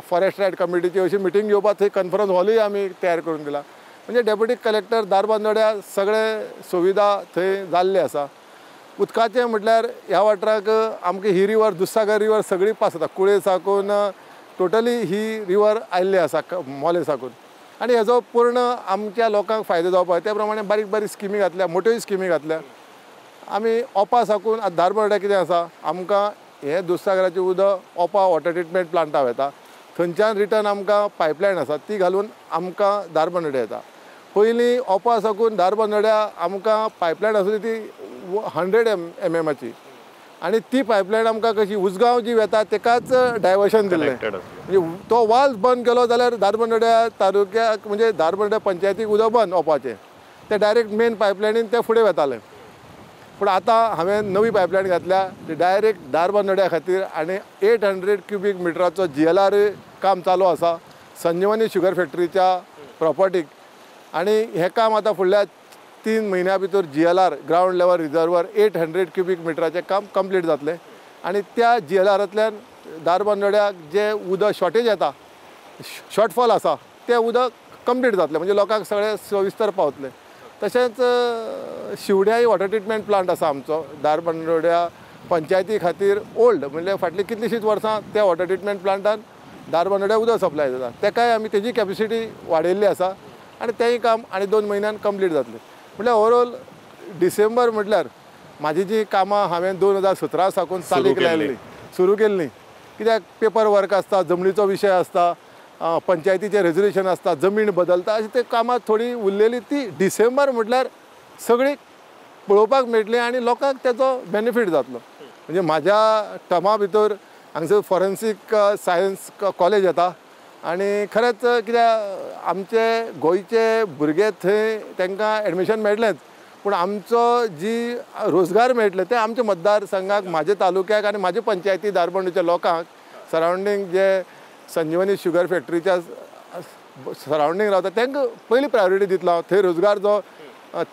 फॉरेस्ट रायट कमिटीची अशी मिटींग घेवपाक थंय कॉन्फरन्स हॉलूय आमी तयार करून दिला. म्हणजे डेप्युटी कलेक्टर धारबांदोड्या सगळे सुविधा थंय जाल्ली आसा. उदकाचें म्हटल्यार ह्या वाठाराक आमकां ही रिवर दुधसागर रिवर सगळी पास जाता, कुळे साकून टोटली ही रिवर आयिल्ली आसा मोले साकून आनी हेजो पूर्ण आमच्या लोकांक फायदो जावपाक त्या प्रमाणे बारीक बारीक स्किमी घातल्या, मोट्योय स्किमी घातल्या. आमी ओपा साकून आतां धारबांदोड्या कितें आसा, आमकां हें दुधसागराचें उदक ओपा वॉटर ट्रिटमेंट प्लांटा वता, थंयच्यान रिटर्न आमकां पायपलायन आसा ती घालून आमकां धारबांदोड्या येता. पयलीं ओपा साकून धारबांदोड्या आमकां पायपलायन आसली ती 100 mm आनी ती पायपलायन आमकां कशी उसगांव जी वेता तेकाच डायवर्शन दिल्लें, म्हणजे तो वाल्व बंद केलो जाल्यार धारबांदोड्या तालुक्याक म्हणजे धारबांदोड्या पंचायतीक उदक बंद ओपाचें, ते डायरेक्ट मेन पायपलायनीन ते फुडें वेताले. पूण आतां हांवें नवी पायपलायन घातल्या ती डायरेक्ट धारबांदोड्या खातीर आनी 800 क्युबीक मिटराचो GLR काम चालू आसा संजीवनी शुगर फॅक्टरीच्या प्रॉपर्टीक. आनी हें काम आतां फुडल्या 3 म्हयन्या भितर GLR ground level reservoir 800 cubic मिटराचें काम कंप्लीट जातलें आनी त्या GLRांतल्यान धारबांदोड्याक जें उदक शॉर्टेज येता, शॉर्टफॉल आसा, तें उदक कंप्लीट जातलें, म्हणजे लोकांक सगळें सविस्तर पावतलें. तशेंच शिवड्याय वॉटर ट्रिटमेंट प्लांट आसा आमचो धारबांदोड्या पंचायती खातीर ओल्ड, म्हणल्यार फाटलीं कितलींशींच वर्सां त्या वॉटर ट्रिटमेंट प्लांटान धारबांदोड्या उदक सप्लाय जाता, तेकाय आमी तेजी कॅपेसिटी वाडयल्ली आसा आनी तेंय काम आनी 2 म्हयन्यान कंप्लीट जातलें. म्हळ्यार ओवरऑल डिसेंबर म्हटल्यार म्हाजी जी कामां हांवें 2017 साकून चालीक लायिल्ली, सुरू केल्ली, कित्याक पेपर वर्क आसता, जमनीचो विशय आसता, पंचायतीचें रेजोल्युशन आसता, जमीन बदलता, अशी ते कामां थोडी उरलेली ती डिसेंबर म्हटल्यार सगळी पळोवपाक मेळटली आनी लोकांक तेजो बेनिफीट जातलो. म्हणजे म्हाज्या टर्मा भितर हांगसर फॉरेन्सीक सायन्स कॉलेज येता आनी खरेंच कित्याक आमचे गोंयचे भुरगे थंय तांकां एडमिशन मेळटलेंच, पूण आमचो जी रोजगार मेळटले ते आमच्या मतदारसंघाक, म्हाज्या तालुक्याक आनी म्हाज्या पंचायती धारबांदोडच्या लोकांक सरावंडींग जे संजीवनी शुगर फॅक्टरीच्या सरावंडींग रावता तांकां पयली प्रायोरिटी दितलो हांव. थंय रोजगार जो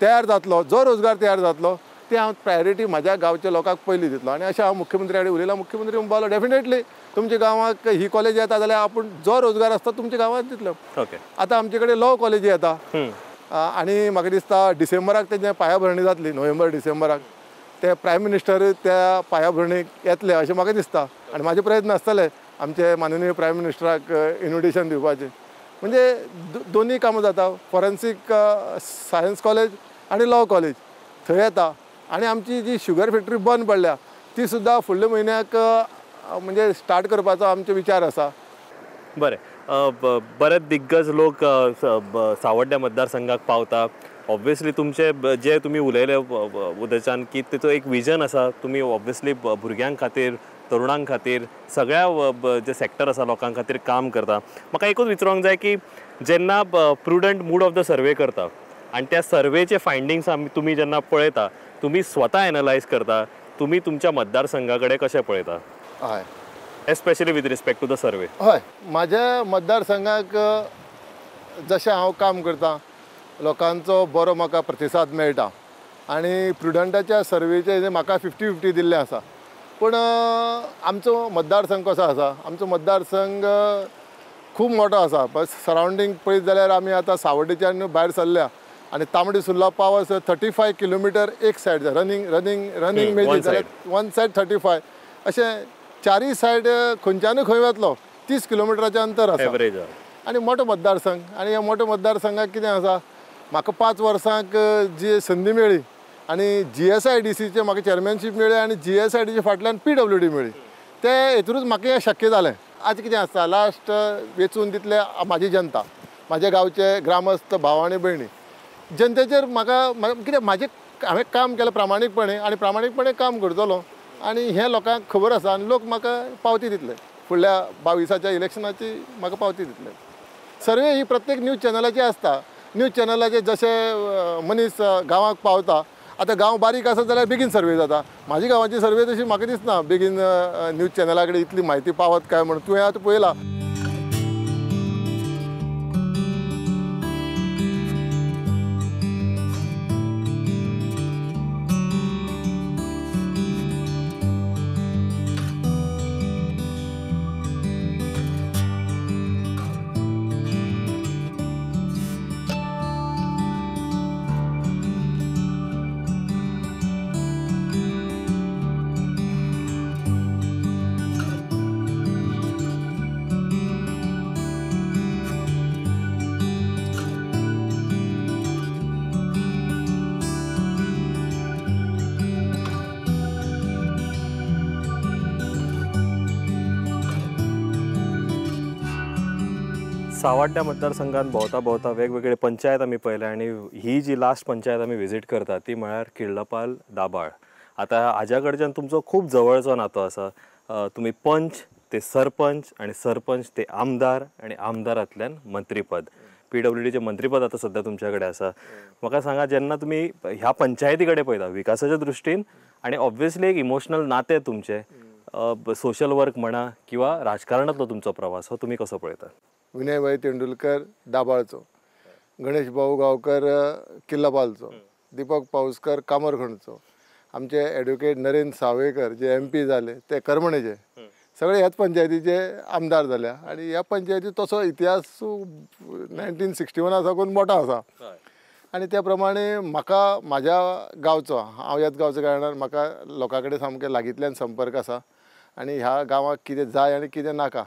तयार जातलो, जो रोजगार तयार जातलो ते हांव प्रायोरिटी म्हाज्या गांवच्या लोकांक पयली दितलो. आनी अशें हांव मुख्यमंत्री कडेन उलयलां, मुख्यमंत्री म्हणपाक डेफिनेटली तुमच्या गांवाक ही कॉलेज येता जाल्यार आपूण जो रोजगार आसता तुमच्या गांवांत दितलो. ओके, आतां आमचे कडेन लॉ कॉलेज येता आनी म्हाका दिसता डिसेंबराक तेजें पायाभरणी जातली, नोव्हेंबर डिसेंबराक ते प्रायम मिनिस्टर त्या पायाभरणीक येतले अशें म्हाका दिसता आनी म्हाजे प्रयत्न आसतले आमचे माननीय प्रायम मिनिस्टराक इन्विटेशन दिवपाचें. म्हणजे दोनूय कामां जाता, फॉरेन्सीक सायन्स कॉलेज आनी लॉ कॉलेज थंय येता आनी आमची जी शुगर फॅक्टरी बंद पडल्या ती सुद्दां फुडल्या म्हयन्याक म्हणजे स्टार्ट करपाचो आमचो विचार आसा. बरें, बरेच दिग्गज लोक सावड्ड्या मतदारसंघाक पावता. ऑब्वियसली तुमचे जे तुमी उलयले उदयच्यान की तेचो एक विजन आसा, तुमी ऑब्वियसली भुरग्यां खातीर, तरुणां खातीर, सगळ्या जे सेक्टर आसा लोकां खातीर काम करता. म्हाका एकूच विचारूंक जाय की जेन्ना prudent mood of the survey करता आनी त्या सर्वेचे फायंडिंग्स आमी तुमी जेन्ना पळयता, तुमी स्वता एनलायज करता, तुमी तुमच्या मतदारसंघा कडेन कशें पळयता? हय, especially with respect to the survey. हय, म्हाज्या मतदारसंघाक जशें हांव काम करता लोकांचो बरो म्हाका प्रतिसाद मेळटा आनी प्रुडंटाच्या सर्वेचे म्हाका 50-50 दिल्लें आसा. पूण आमचो मतदारसंघ कसो आसा, आमचो मतदारसंघ खूब मोठो आसा, बस सरावंडींग पळयत जाल्यार आमी आतां सावड्डेच्यान भायर सरल्या आनी तांबडी सुर्ला पावस 35 किलोमिटर एक सायड रनींग रनींग रनींग मेजली जाल्यार वन सायड 35, अशें चारय सायड खंयच्यानूय खंय वतलो 30 किलोमिटराचें अंतर आसा एवरेज. आनी मोठो मतदारसंघ, आनी ह्या मोठ्या मतदारसंघाक कितें आसा, म्हाका 5 वर्सांक जी संदी मेळ्ळी आनी GSIDCचें म्हाका चेअरमॅनशीप मेळ्ळी आनी GSIDC फाटल्यान PWD मेळ्ळी, ते हेतूनच म्हाका हें शक्य जालें. आज कितें आसता, लास्ट वेंचून दितले म्हाजी जनता, म्हाज्या गांवचे ग्रामस्थ भाव आनी भयणी, जनतेचेर म्हाका कितें म्हाजें हांवें काम केलें प्रामाणीकपणे आनी प्रामाणीकपणे काम करतलो आनी हें लोकांक खबर आसा आनी लोक म्हाका पावती दितले, फुडल्या 22च्या इलेक्शनाची म्हाका पावती दितले. सर्वे ही प्रत्येक न्यूज चॅनलाची आसता, न्यूज चॅनलाचे जशे मनीस गांवाक पावता, आतां गांव बारीक आसा जाल्यार बेगीन सर्वे जाता, म्हाजी गांवाची सर्वे तशी म्हाका दिसना बेगीन न्यूज चॅनला कडेन इतली म्हायती पावत काय म्हणून. तुवें आतां पळयलां सावड्ड्या मतदारसंघात भोंवता भोंवता वेगवेगळे पंचायत आमी पळयल्या आनी ही जी लास्ट पंचायत आमी विजीट करता ती म्हळ्यार किर्लपाल दाबाळ. आतां हाज्या कडच्यान तुमचो खूब जवळचो नातो आसा, तुमी पंच ते सरपंच आनी सरपंच ते आमदार आनी आमदारांतल्यान मंत्रीपद, PWDचें मंत्रीपद आतां सद्या तुमच्या कडेन आसा. म्हाका सांगा, जेन्ना तुमी ह्या पंचायती कडेन पळयता विकासाच्या दृश्टीन आनी ऑब्वियसली एक इमोशनल नातें तुमचें, सोशल वर्क म्हणा किंवा राजकारणांतलो तुमचो प्रवास, हो तुमी कसो पळयता? विनयभाई तेंडुलकर दाबाळचो, गणेश भाऊ गांवकर किल्लापालचो, दीपक पावसकर कामरखणचो, आमचे एडवोकेट नरेंद्र सावयकर जे MP जाले ते करमणेचे, सगळे ह्याच पंचायतीचे आमदार जाल्या आनी ह्या पंचायती तसो इतिहास 1961 साकून मोठो आसा. आनी त्या प्रमाणे म्हाका म्हाज्या गांवचो, हांव ह्याच गांवचो कारणान म्हाका लोकां कडेन सामकें लागींतल्यान संपर्क आसा आनी ह्या गांवाक कितें जाय आनी कितें नाका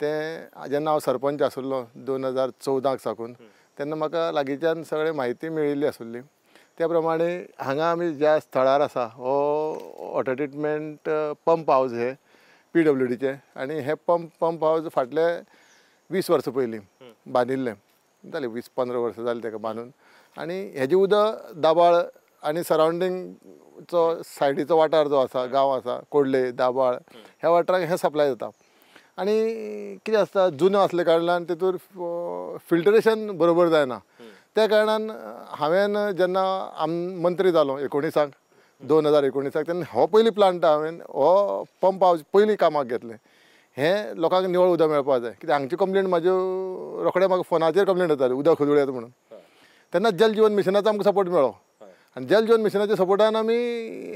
तें जेन्ना हांव सरपंच आशिल्लो 2014 साकून तेन्ना म्हाका लागींच्यान सगळें म्हायती मेळिल्ली आशिल्ली. त्या प्रमाणे हांगा आमी ज्या स्थळार आसा हो वॉटर ट्रिटमेंट पंप हावज हे PWDचें आनी हें पंप हावज फाटले 20 वर्सां पयलीं बांदिल्लें, जालें 20-15 वर्सां जालीं ताका बांदून. आनी हेजें उदक दाबाळ आनी सरावंडींगचो सायडीचो वाठार जो आसा, गांव आसा कोडले दाबाळ ह्या वाठाराक हें सप्लाय जाता. आनी कितें आसता जुनो आसल्या कारणान तेतूर फिल्टरेशन बरोबर जायना. त्या कारणान हांवें जेन्ना मंत्री जालो 19 2019 तेन्ना हो पयली प्लांट हांवें हो पंप हावज पयलीं कामाक घेतलें. हें लोकांक निवळ उदक मेळपाक जाय कित्याक हांगची कंप्लेन म्हाज्यो रोखडे म्हाका फोनाचेर कंप्लेन येताली उदक खदूळ येता म्हणून. तेन्ना जल जीवन मिशनाचो आमकां सपोर्ट मेळ्ळो आनी जल जीवन मिशनाच्या सपोर्टान आमी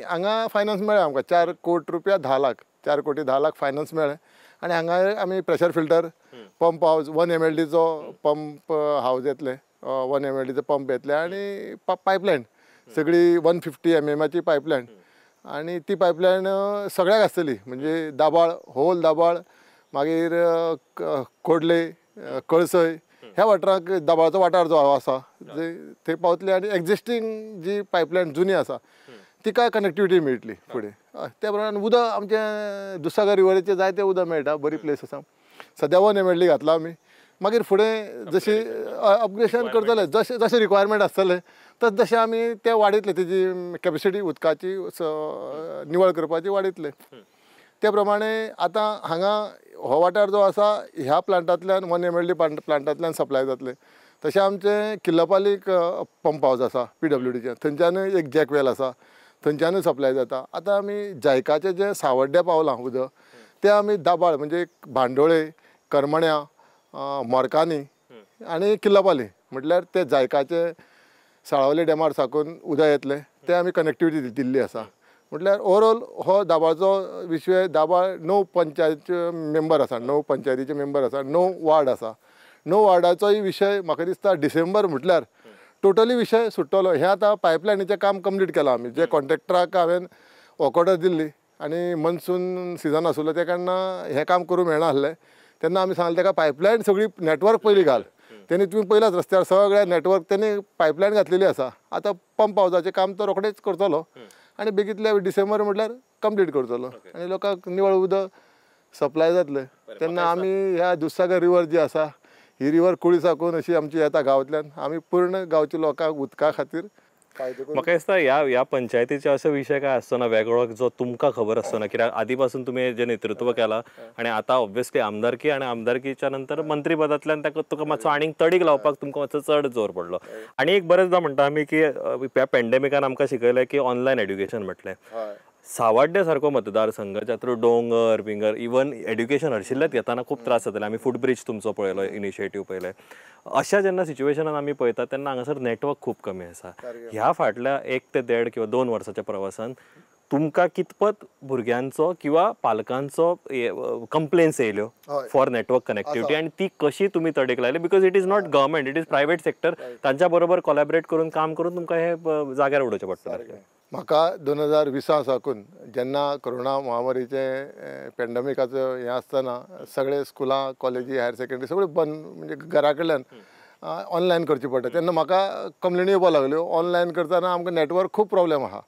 हांगा फायनान्स मेळ्ळें आमकां 4 कोटी रुपया 10 लाख, 4 कोटी 10 लाख फायनान्स मेळ्ळें. आनी हांगा आमी pressure filter pump house 1 MLDचो pump house येतलें, 1 MLDचो पंप येतलें आनी पायपलायन सगळी 150 mmची पायपलायन आनी ती पायपलायन सगळ्याक आसतली, म्हणजे दाबाळ होल दाबाळ, मागीर कोडले कळसय ह्या वाठाराक दाबाळचो वाठार जो आसा थंय पावतली आनी एक्झिस्टींग जी पायपलायन जुनी आसा तिका कनेक्टिविटी मेळटली फुडें. त्या प्रमाणे उदक आमचें दुधसागर रिवरीचें जायतें उदक मेळटा, बरी प्लेस आसा. सद्या 1 MLD घातला आमी, मागीर फुडें जशी अपग्रेशन करतले जशें जशें रिक्वायरमेंट आसतलें तशें तशें आमी तें वाडयतले, तेजी कॅपेसिटी उदकाची निवळ करपाची वाडयतले. त्या प्रमाणे आतां हांगा हो वाठार जो आसा ह्या प्लांटांतल्यान 1 MLD प्लांटांतल्यान सप्लाय जातलें. तशें आमचें किल्लपालीक पंप हावज आसा PWDचें, थंयच्यानूय एक जॅकवेल आसा, थंयच्यानूय सप्लाय जाता. आतां आमी जायकाचें जें सावड्ड्या पावलां उदक तें आमी दाबाळ म्हणजे भांडोळे, करमण्या, मोरकानी आनी किल्लपाली म्हटल्यार ते जायकाचे साळावले डॅमार साकून उदक येतलें तें आमी कनेक्टिविटी दिल्ली आसा. म्हटल्यार ओवरऑल हो दाबाळचो विशय, दाबाळ 9 पंचायत मेंबर आसा, 9 पंचायतीचे मेंबर आसा, 9 वार्ड आसा. 9 वार्डाचोय विशय म्हाका दिसता डिसेंबर म्हटल्यार टोटली विशय सुट्टलो. हें आतां पायपलायनीचें काम कंप्लीट केलां आमी, जे कॉन्ट्रेक्टराक हांवें ऑर्डर दिल्ली आनी मनसून सिजन आसलो त्या कारणान हें काम करूंक मेळना आसलें. तेन्ना आमी सांगलें ताका पायपलायन सगळी नेटवर्क पयलीं घाल, तेणी तुमी पयलाच रस्त्यार सगळ्या नेटवर्क तेणी पायपलायन घातलेली आसा. आतां पंप हावजाचें काम तो रोखडेच करतलो आनी बेगीतल्या डिसेंबर म्हटल्यार कंप्लीट करतलो आनी लोकांक निवळ उदक सप्लाय जातलें. तेन्ना आमी ह्या दुधसागर रिवर जी आसा ही रिवर कुळी साकून अशी आमची येता गांवांतल्यान, आमी पूर्ण गांवच्या लोकांक उदका खातीर म्हाका दिसता ह्या ह्या पंचायतीचे असो विशय काय आसचो ना वेगळो जो तुमकां खबर आसचो ना, कित्याक आदी पासून तुमी जे नेतृत्व केलां आनी आतां ऑब्वियसली आमदारकी आनी आमदारकीच्या नंतर मंत्रीपदांतल्यान ताका तुका मातसो आनीक तडीक लावपाक तुमकां मातसो चड जोर पडलो. आनी एक बरेचदा म्हणटा आमी की ह्या पेंडेमिकान आमकां शिकयलें की ऑनलायन एड्युकेशन म्हटलें, सावाड्डे सारको मतदारसंघ जातूंत डोंगर बिंगर इवन एड्युकेशन हरशिल्लेच घेतना खूब त्रास जाताले. आमी फुटब्रिज तुमचो पळयलो, इनिशिएटीव पळयलें. अशा जेन्ना सिच्युएशनान आमी पळयता तेन्ना हांगासर नेटवर्क खूब कमी आसा. ह्या फाटल्या 1 ते 1.5 किंवा 2 वर्साच्या प्रवासान तुमकां कितपत भुरग्यांचो किंवा पालकांचो कंप्लेन्स येयल्यो फॉर नेटवर्क कनेक्टिविटी आनी ती कशी तुमी तडीक लायली? Because it is not government, it is private sector, तांच्या बरोबर कोलॅबरेट करून काम करून तुमकां हें जाग्यार उडोवचें पडटलें. म्हाका 2020 साकून जेन्ना कोरोना महामारीचें पेंडमिकाचो हें आसतना सगळे स्कुलां, कॉलेजी, हायर सेकेंडरी सगळ्यो बंद, म्हणजे घरा कडल्यान ऑनलायन करचें पडटा. तेन्ना म्हाका कंप्लेनी येवपाक लागल्यो. ऑनलायन करतना आमकां नेटवर्क खूब प्रॉब्लेम आहा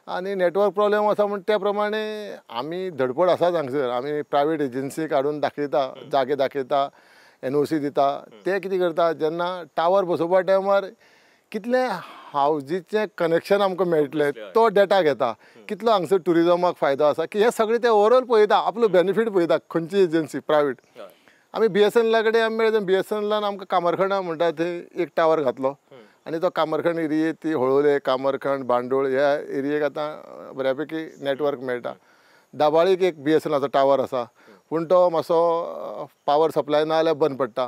आनी नेटवर्क प्रॉब्लेम आसा म्हण त्या प्रमाणे आमी धडपड आसाच हांगसर. आमी प्रायवेट एजन्सीक हाडून दाखयता, जागे दाखयता, NOC दिता. ते कितें करता जेन्ना टावर बसोवपा टायमार कितलें हावजीचें कनेक्शन आमकां मेळटलें तो डेटा घेता, कितलो हांगसर ट्युरिजमाक फायदो आसा की हें सगळें ते ओवरऑल पळयता, आपलो बेनिफीट पळयता खंयची एजन्सी प्रायवेट. आमी BSNL कडेन आमी मेळ्ळे, BSNLान आमकां कामरखंडा म्हणटा थंय एक टावर घातलो आनी तो कामरखंड एरिये ती हळवले, कामरखंड, बांडोळ ह्या एरियेक आतां बऱ्या पैकी नेटवर्क मेळटा. दाबाळीक एक BSNLाचो टावर आसा पूण तो मातसो पावर सप्लाय ना जाल्यार बंद पडटा.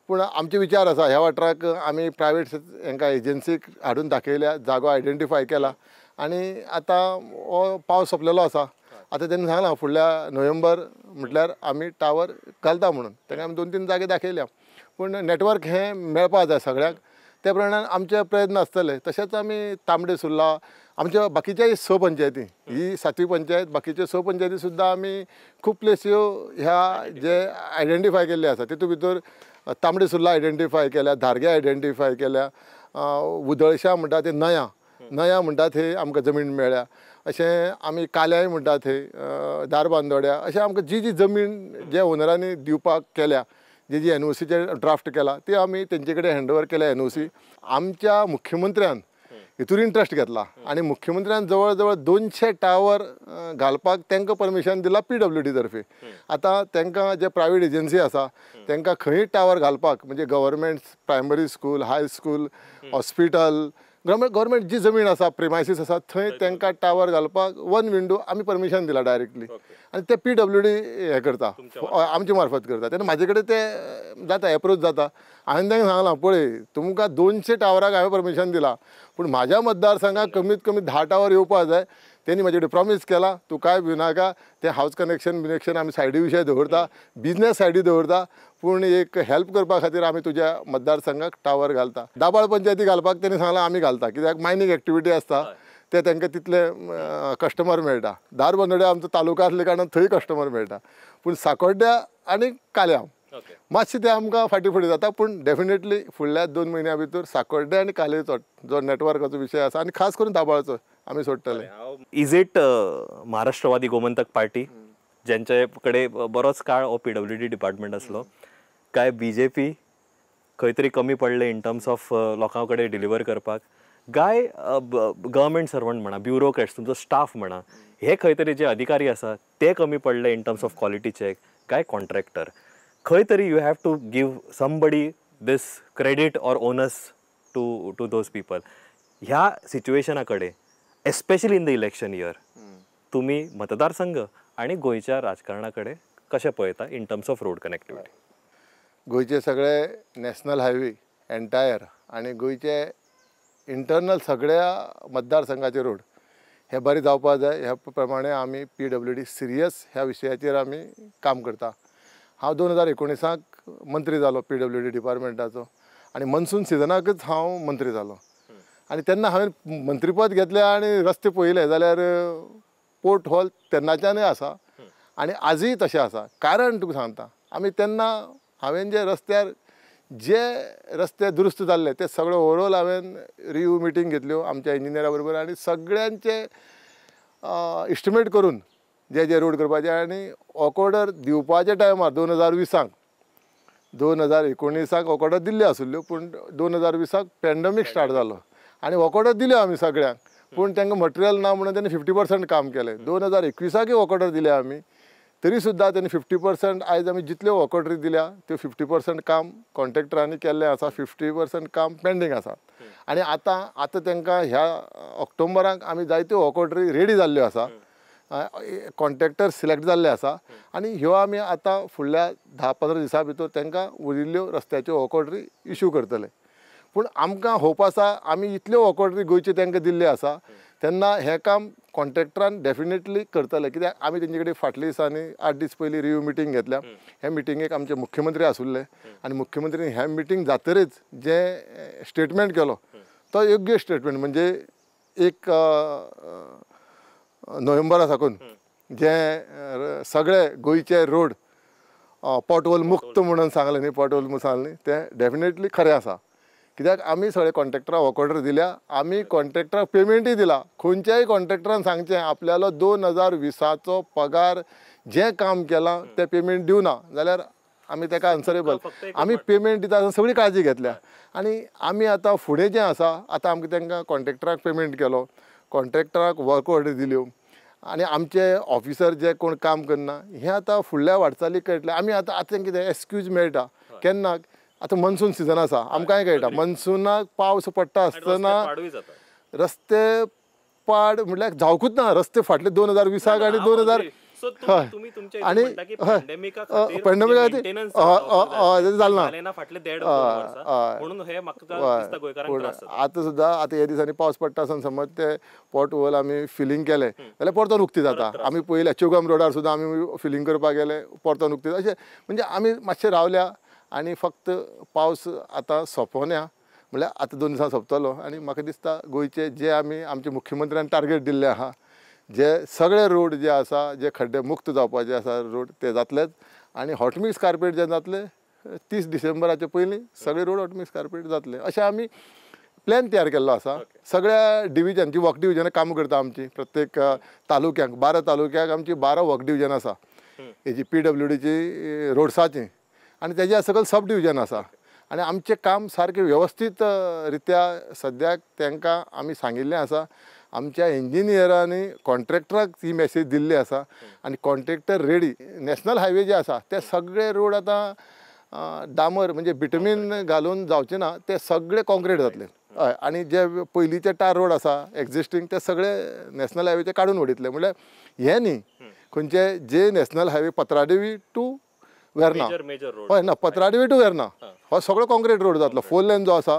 पूण आमचे विचार आसा ह्या वाठाराक आमी प्रायवेट हांकां एजन्सीक हाडून दाखयल्या, जागो आयडेंटिफाय केला आनी आतां हो पावस सोंपलेलो आसा. आतां तेणी सांगलां फुडल्या नोव्हेंबर म्हटल्यार आमी टावर घालता म्हणून. तांकां आमी 2-3 जागे दाखयल्या, पूण नेटवर्क हें मेळपा जाय सगळ्यांक, त्या प्रमाणान आमचे प्रयत्न आसतले. तशेंच आमी तांबडे सुर्ला आमच्या बाकीच्याय 6 पंचायती, ही 7वी पंचायत, बाकीच्यो 6 पंचायती सुद्दां आमी खूब प्लेस्यो ह्या जे आयडेंटिफाय केल्ले आसा. तितूंत भितर तांबडे सुर्ला आयडेंटिफाय केल्या, धारगे आयडेंटिफाय केल्या, उदळशा म्हणटा ते नया नया म्हणटा थंय आमकां जमीन मेळ्ळ्या, अशें आमी काल्याय म्हणटा थंय, धारबांदोड्या, अशें आमकां जी जी जमीन जे ओनरांनी दिवपाक केल्या, जी जी एनओसीचे ड्राफ्ट केला ती आमी तेंचे कडेन हँड ओवर केल्या एनओसी. आमच्या मुख्यमंत्र्यान हितूर इंट्रस्ट घेतला आनी मुख्यमंत्र्यान जवळ जवळ 200 टावर घालपाक तांकां परमिशन दिलां पीडब्ल्यूडी तर्फे. आतां तांकां जे प्रायवेट एजन्सी आसा तांकां खंय टावर घालपाक म्हणजे government primary school, high school, hospital, government जी जमीन आसा प्रिमायसीस आसा थंय तांकां टावर घालपाक वन विंडो आमी परमिशन दिलां डायरेक्टली. आनी ते पीडब्ल्यूडी हें करता, आमचे मार्फत करता. तेन्ना म्हाजे कडेन ते जाता एप्रोच जाता. हांवें तांकां सांगलां पळय तुमकां 200 टावराक हांवें परमिशन दिलां, पूण म्हाज्या मतदारसंघाक कमीत कमी 10 टावर येवपा जाय. तेणी म्हाजे कडेन प्रॉमीस केला तूं कांय भिवनाका, तें हावज कनेक्शन बिनेक्शन आमी सायडी विशय दवरता, बिजनेस सायडी दवरता, पूण एक हेल्प करपा खातीर आमी तुज्या मतदारसंघाक टावर घालता. दाबाळ पंचायती घालपाक तेणी सांगलां आमी घालता, कित्याक मायनींग एक्टिविटी आसता ते तांकां तितले कस्टमर मेळटा. धारबांदोड्या आमचो तालुका आसले कारणान थंय कस्टमर मेळटा, पूण साकोड्ड्या आनी काल्यां मातशें तें आमकां फाटीं फुडें जाता. पूण डेफिनेटली फुडल्या 2 म्हयन्या भितर साकोड्डें आनी कालेचो जो नेटवर्काचो विशय आसा आनी खास करून दाबाळचो आमी सोडटले. Is it Maharashtrawadi Gomantak party ज्यांचे कडेन बरोच काळ हो पीडब्ल्यूडी डिपार्टमेंट आसलो, काय बी जे पी खंय तरी कमी पडले इन टर्म्स ऑफ लोकां कडेन डिलिव्हर करपाक, काय गव्हर्मेंट सर्वंट म्हणा, ब्युरोक्रॅट्स, तुमचो स्टाफ म्हणा, हे खंय तरी जे अधिकारी आसा ते कमी पडले in terms of quality check, काय कॉन्ट्रॅक्टर खंय तरी you have to give somebody this credit or onus to those people. ह्या सिच्युएशना कडेन especially in the election year तुमी मतदारसंघ आनी गोंयच्या राजकारणा कडेन कशें पळयता in terms of road connectivity? गोंयचे सगळे नॅशनल हायवे एंटायर आनी गोंयचे इंटरनल सगळ्या मतदारसंघाचे रोड हे बरे जावपा जाय. ह्या प्रमाणे आमी पीडब्ल्यूडी सिरियस ह्या विशयाचेर आमी काम करता. हांव 2019 मंत्री जालो पीडब्ल्यूडी डिपार्टमेंटाचो आनी मनसून सिजनाकच हांव मंत्री जालो. आनी तेन्ना हांवें मंत्रीपद घेतलें आनी रस्ते पळयले जाल्यार पोर्ट हॉल तेन्नाच्यानूय आसा आनी आजूय तशें आसा. कारण तुका सांगता, आमी तेन्ना हांवें जे रस्त्यार जे रस्ते दुरुस्त जाल्ले ते सगळे ओवरऑल हांवें रिव्यू मिटींग घेतल्यो आमच्या इंजिनियरा बरोबर आनी सगळ्यांचे इस्टिमेट करून जे जे रोड करपाचे आनी वर्क ऑर्डर दिवपाच्या टायमार 2020 2019 वर्क ऑर्डर दिल्ल्यो आसल्यो, पूण 2020 पॅन्डमीक स्टार्ट जालो आनी वर्क ऑर्डर दिल्यो आमी सगळ्यांक, पूण तांकां मटेरियल ना म्हणून तेणी 50% काम केलें. 2021 वर्क ऑर्डर दिल्या आमी, तरी सुद्दां तेणी 50% आयज आमी जितल्यो वर्क ऑर्डरी दिल्या त्यो 50% काम कॉन्ट्रॅक्टरांनी केल्लें आसा, 50% काम पेंडींग आसा. आनी आतां आतां तांकां ह्या ऑक्टोबराक आमी जायत्यो वर्क ऑर्डरी रेडी जाल्ल्यो आसा, कॉन्ट्रॅक्टर सिलेक्ट जाल्ले आसा आनी ह्यो आमी आतां फुडल्या 10-15 दिसां भितर तांकां उरिल्ल्यो रस्त्याच्यो वर्क ऑर्डरी इशू करतले. पूण आमकां होप आसा आमी इतल्यो वर्क ऑर्डरी गोंयच्यो तांकां दिल्ल्यो आसा तेन्ना हें काम कॉन्ट्रॅक्टरान डेफिनेटली करतले, कित्याक आमी तेंचे कडेन फाटल्या दिसांनी 8 दीस पयलीं रिव्यू मिटींग घेतल्या. ह्या मिटिंगेक आमचे मुख्यमंत्री आसुल्ले आनी मुख्यमंत्रीन ह्या मिटींग जातरीच जें स्टेटमेंट केलो तो योग्य स्टेटमेंट, म्हणजे 1 नोव्हेंबरा साकून जे सगळे गोंयचे रोड पॉटहोल मुक्त म्हणून सांगलें न्ही, पॉटहोल म्हणून सांगलें न्ही, तें डेफिनेटली खरें आसा. कित्याक आमी सगळे कॉन्ट्रॅक्टराक वर्क ऑर्डर दिल्या, आमी कॉन्ट्रॅक्टराक पेमेंटूय दिला. खंयच्याय कॉन्ट्रॅक्टरान सांगचें आपल्यालो 2020चो पगार जें काम केलां तें पेमेंट दिवना जाल्यार आमी ताका आन्सरेबल. आमी पेमेंट दिता आसतना सगळी काळजी घेतल्या आनी आमी आतां फुडें जें आसा आतां आमकां तांकां कॉन्ट्रॅक्टराक पेमेंट केलो, कॉन्ट्रॅक्टराक वर्क ऑर्डर दिल्यो आनी आमचे ऑफिसर जे कोण काम करना हें आतां फुडल्या वाटचाली कळटलें. आमी आतां आतां कितें एक्सक्यूज मेळटा केन्ना, आतां मनसून सिजन आसा आमकांय कळटा मनसुनाक पावस पडटा आसतना रस्ते पाड म्हटल्यार जावकूच ना. रस्ते फाटले 2020 आनी 2000 आनी पेंडेमिका जालें ना आतां सुद्दां आतां ह्या दिसांनी पावस पडटा आसतना समज ते पोट होल आमी फिलींग केलें जाल्यार परतून उक्ती जाता. आमी पयल्या चोगम रोडार सुद्दां आमी फिलींग करपाक गेले परतून उक्ती, अशें म्हणजे आमी मातशें रावल्या आनी फक्त पावस आतां सोंपोना म्हणल्यार आतां 2 दिसां सोंपतलो. आनी म्हाका दिसता गोंयचे जे आमी आमचे मुख्यमंत्र्यान टार्गेट दिल्ले आहा, जे सगळे रोड जे आसा जे खड्डे मुक्त जावपाचे आसा रोड ते जातलेच. आनी हॉटमिक्स कार्पेट जे जातले 30 डिसेंबराचे पयलीं सगळे रोड हॉटमिक्स कार्पेट जातले अशें आमी प्लॅन तयार केल्लो आसा. सगळ्या डिविजन जी वर्क डिविजनां कामां करता आमची प्रत्येक तालुक्यांक 12 तालुक्याक आमची 12 वर्क डिविजन आसा हेजी PWDची रोड्साची, आनी तेज्या सकयल सब डिविजन आसा. आनी आमचें काम सारकें वेवस्थीत रित्या सद्याक तांकां आमी सांगिल्लें आसा. आमच्या इंजिनियरांनी कॉन्ट्रॅक्टराक ही मॅसेज दिल्ली आसा आनी कॉन्ट्रॅक्टर रेडी. नॅशनल हायवे जे आसा ते सगळे रोड आतां डामर म्हणजे बिटमीन घालून जावचे ना, ते सगळे कॉन्क्रीट जातले. हय, आनी जे पयलींचे टार रोड आसा एक्झिस्टींग ते सगळे नॅशनल हायवेचे काडून उडयतले. म्हणल्यार हें न्ही खंयचे जे national highway Patradevi to Verna, हय ना पत्रादेवी टू वेर्ना हो सगळो कॉन्क्रीट रोड जातलो. 4 लेन जो आसा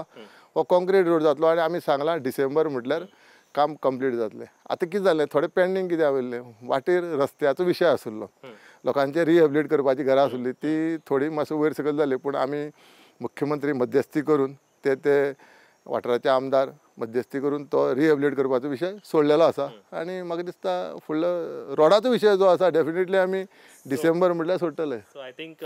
हो कॉन्क्रीट रोड जातलो. आनी आमी सांगलां डिसेंबर म्हटल्यार काम कंप्लीट जातलें. आतां कितें जालें थोडें पेंडींग कितें आशिल्लें वाटेर रस्त्याचो विशय आशिल्लो, लोकांचे रिहेबिलिट करपाची घरां आशिल्ली ती थोडी मातसो वयर सकयल जाली, पूण आमी मुख्यमंत्री मध्यस्थी करून ते ते वाठाराचे आमदार मध्यस्थी करून तो रिहेबिलिट करपाचो विशय सोडलेलो आसा. आनी म्हाका दिसता फुडलो रोडाचो विशय जो आसा डेफिनेटली आमी डिसेंबर म्हटल्यार सोडटले. सो I think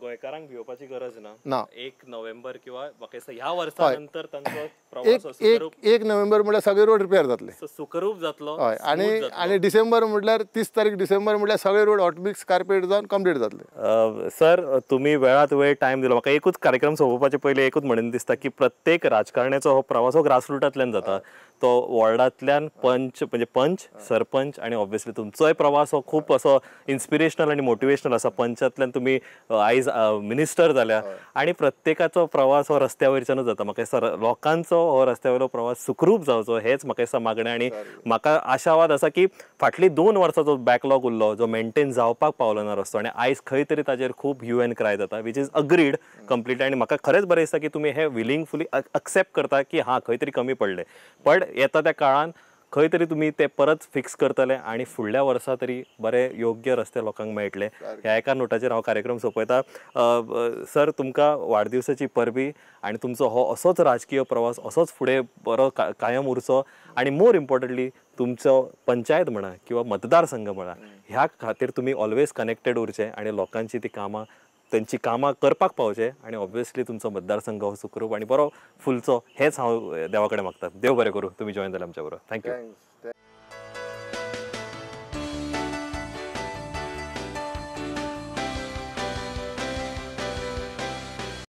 गोंयकारांक भिवपाची गरज ना. ना 1 नोव्हेंबर किंवा म्हाका दिसता ह्या वर्सा नंतर तांचो प्रवास 1 नोव्हेंबर म्हटल्यार सगळे रोड रिपेर जातले, सुखरूप जातलो. हय, आनी आनी डिसेंबर म्हटल्यार 30 तारीख डिसेंबर म्हटल्यार सगळे रोड हॉटमिक्स कार्पेट जावन कंप्लीट जातले. सर तुमी वेळात वेळ टायम दिलो. म्हाका एकूच कार्यक्रम सोंपोवपाचे पयलीं एकूच म्हणून दिसता की प्रत्येक राजकारण्याचो हो प्रवास हो ग्रासरुटांतल्यान जाता. तो वॉर्डांतल्यान पंच म्हणजे पंच सरपंच आनी ऑब्वियसली तुमचोय प्रवास हो खूब असो इन्स्पिरेशनल आनी मोटिवेशनल आसा. पंचांतल्यान तुमी आयज मिनिस्टर जाल्या आनी प्रत्येकाचो प्रवास हो रस्त्या वयरच्यानूच जाता. म्हाका दिसता लोकांचो हो रस्त्या वयलो प्रवास सुखरूप जावचो हेच म्हाका दिसता मागणें. आनी म्हाका आशावाद आसा की फाटली 2 वर्सां जो बॅकलॉग उरलो जो मेंटेन जावपाक पावलो ना रस्तो आनी आयज खंय तरी ताजेर खूब ह्यू एंड क्राय जाता, which is agreed completely. आनी म्हाका खरेंच बरें दिसता की तुमी हे विलिंगफुली एक्सेप्ट करता की हां खंय तरी कमी पडले, पण येता त्या काळान खंय तरी तुमी ते परत फिक्स करतले आनी फुडल्या वर्सा तरी बरे योग्य रस्ते लोकांक मेळटले. ह्या एका नोटाचेर हांव कार्यक्रम सोंपयता. सर तुमकां वाडदिवसाची परबी आनी तुमचो हो असोच राजकीय प्रवास असोच फुडें बरो कायम उरचो आनी मोर इम्पॉर्टंटली तुमचो पंचायत म्हणा किंवा मतदारसंघ म्हणा ह्या खातीर तुमी ऑलवेज कनेक्टेड उरचे आनी लोकांची ती कामां तेंची कामां करपाक पावचे आनी ऑब्वियसली तुमचो मतदारसंघ हो सुखरूप आनी बरो फुलचो हेच हांव देवा कडेन मागता. देव बरें करूं. तुमी जॉयन जाले आमच्या बरोबर. Thank you.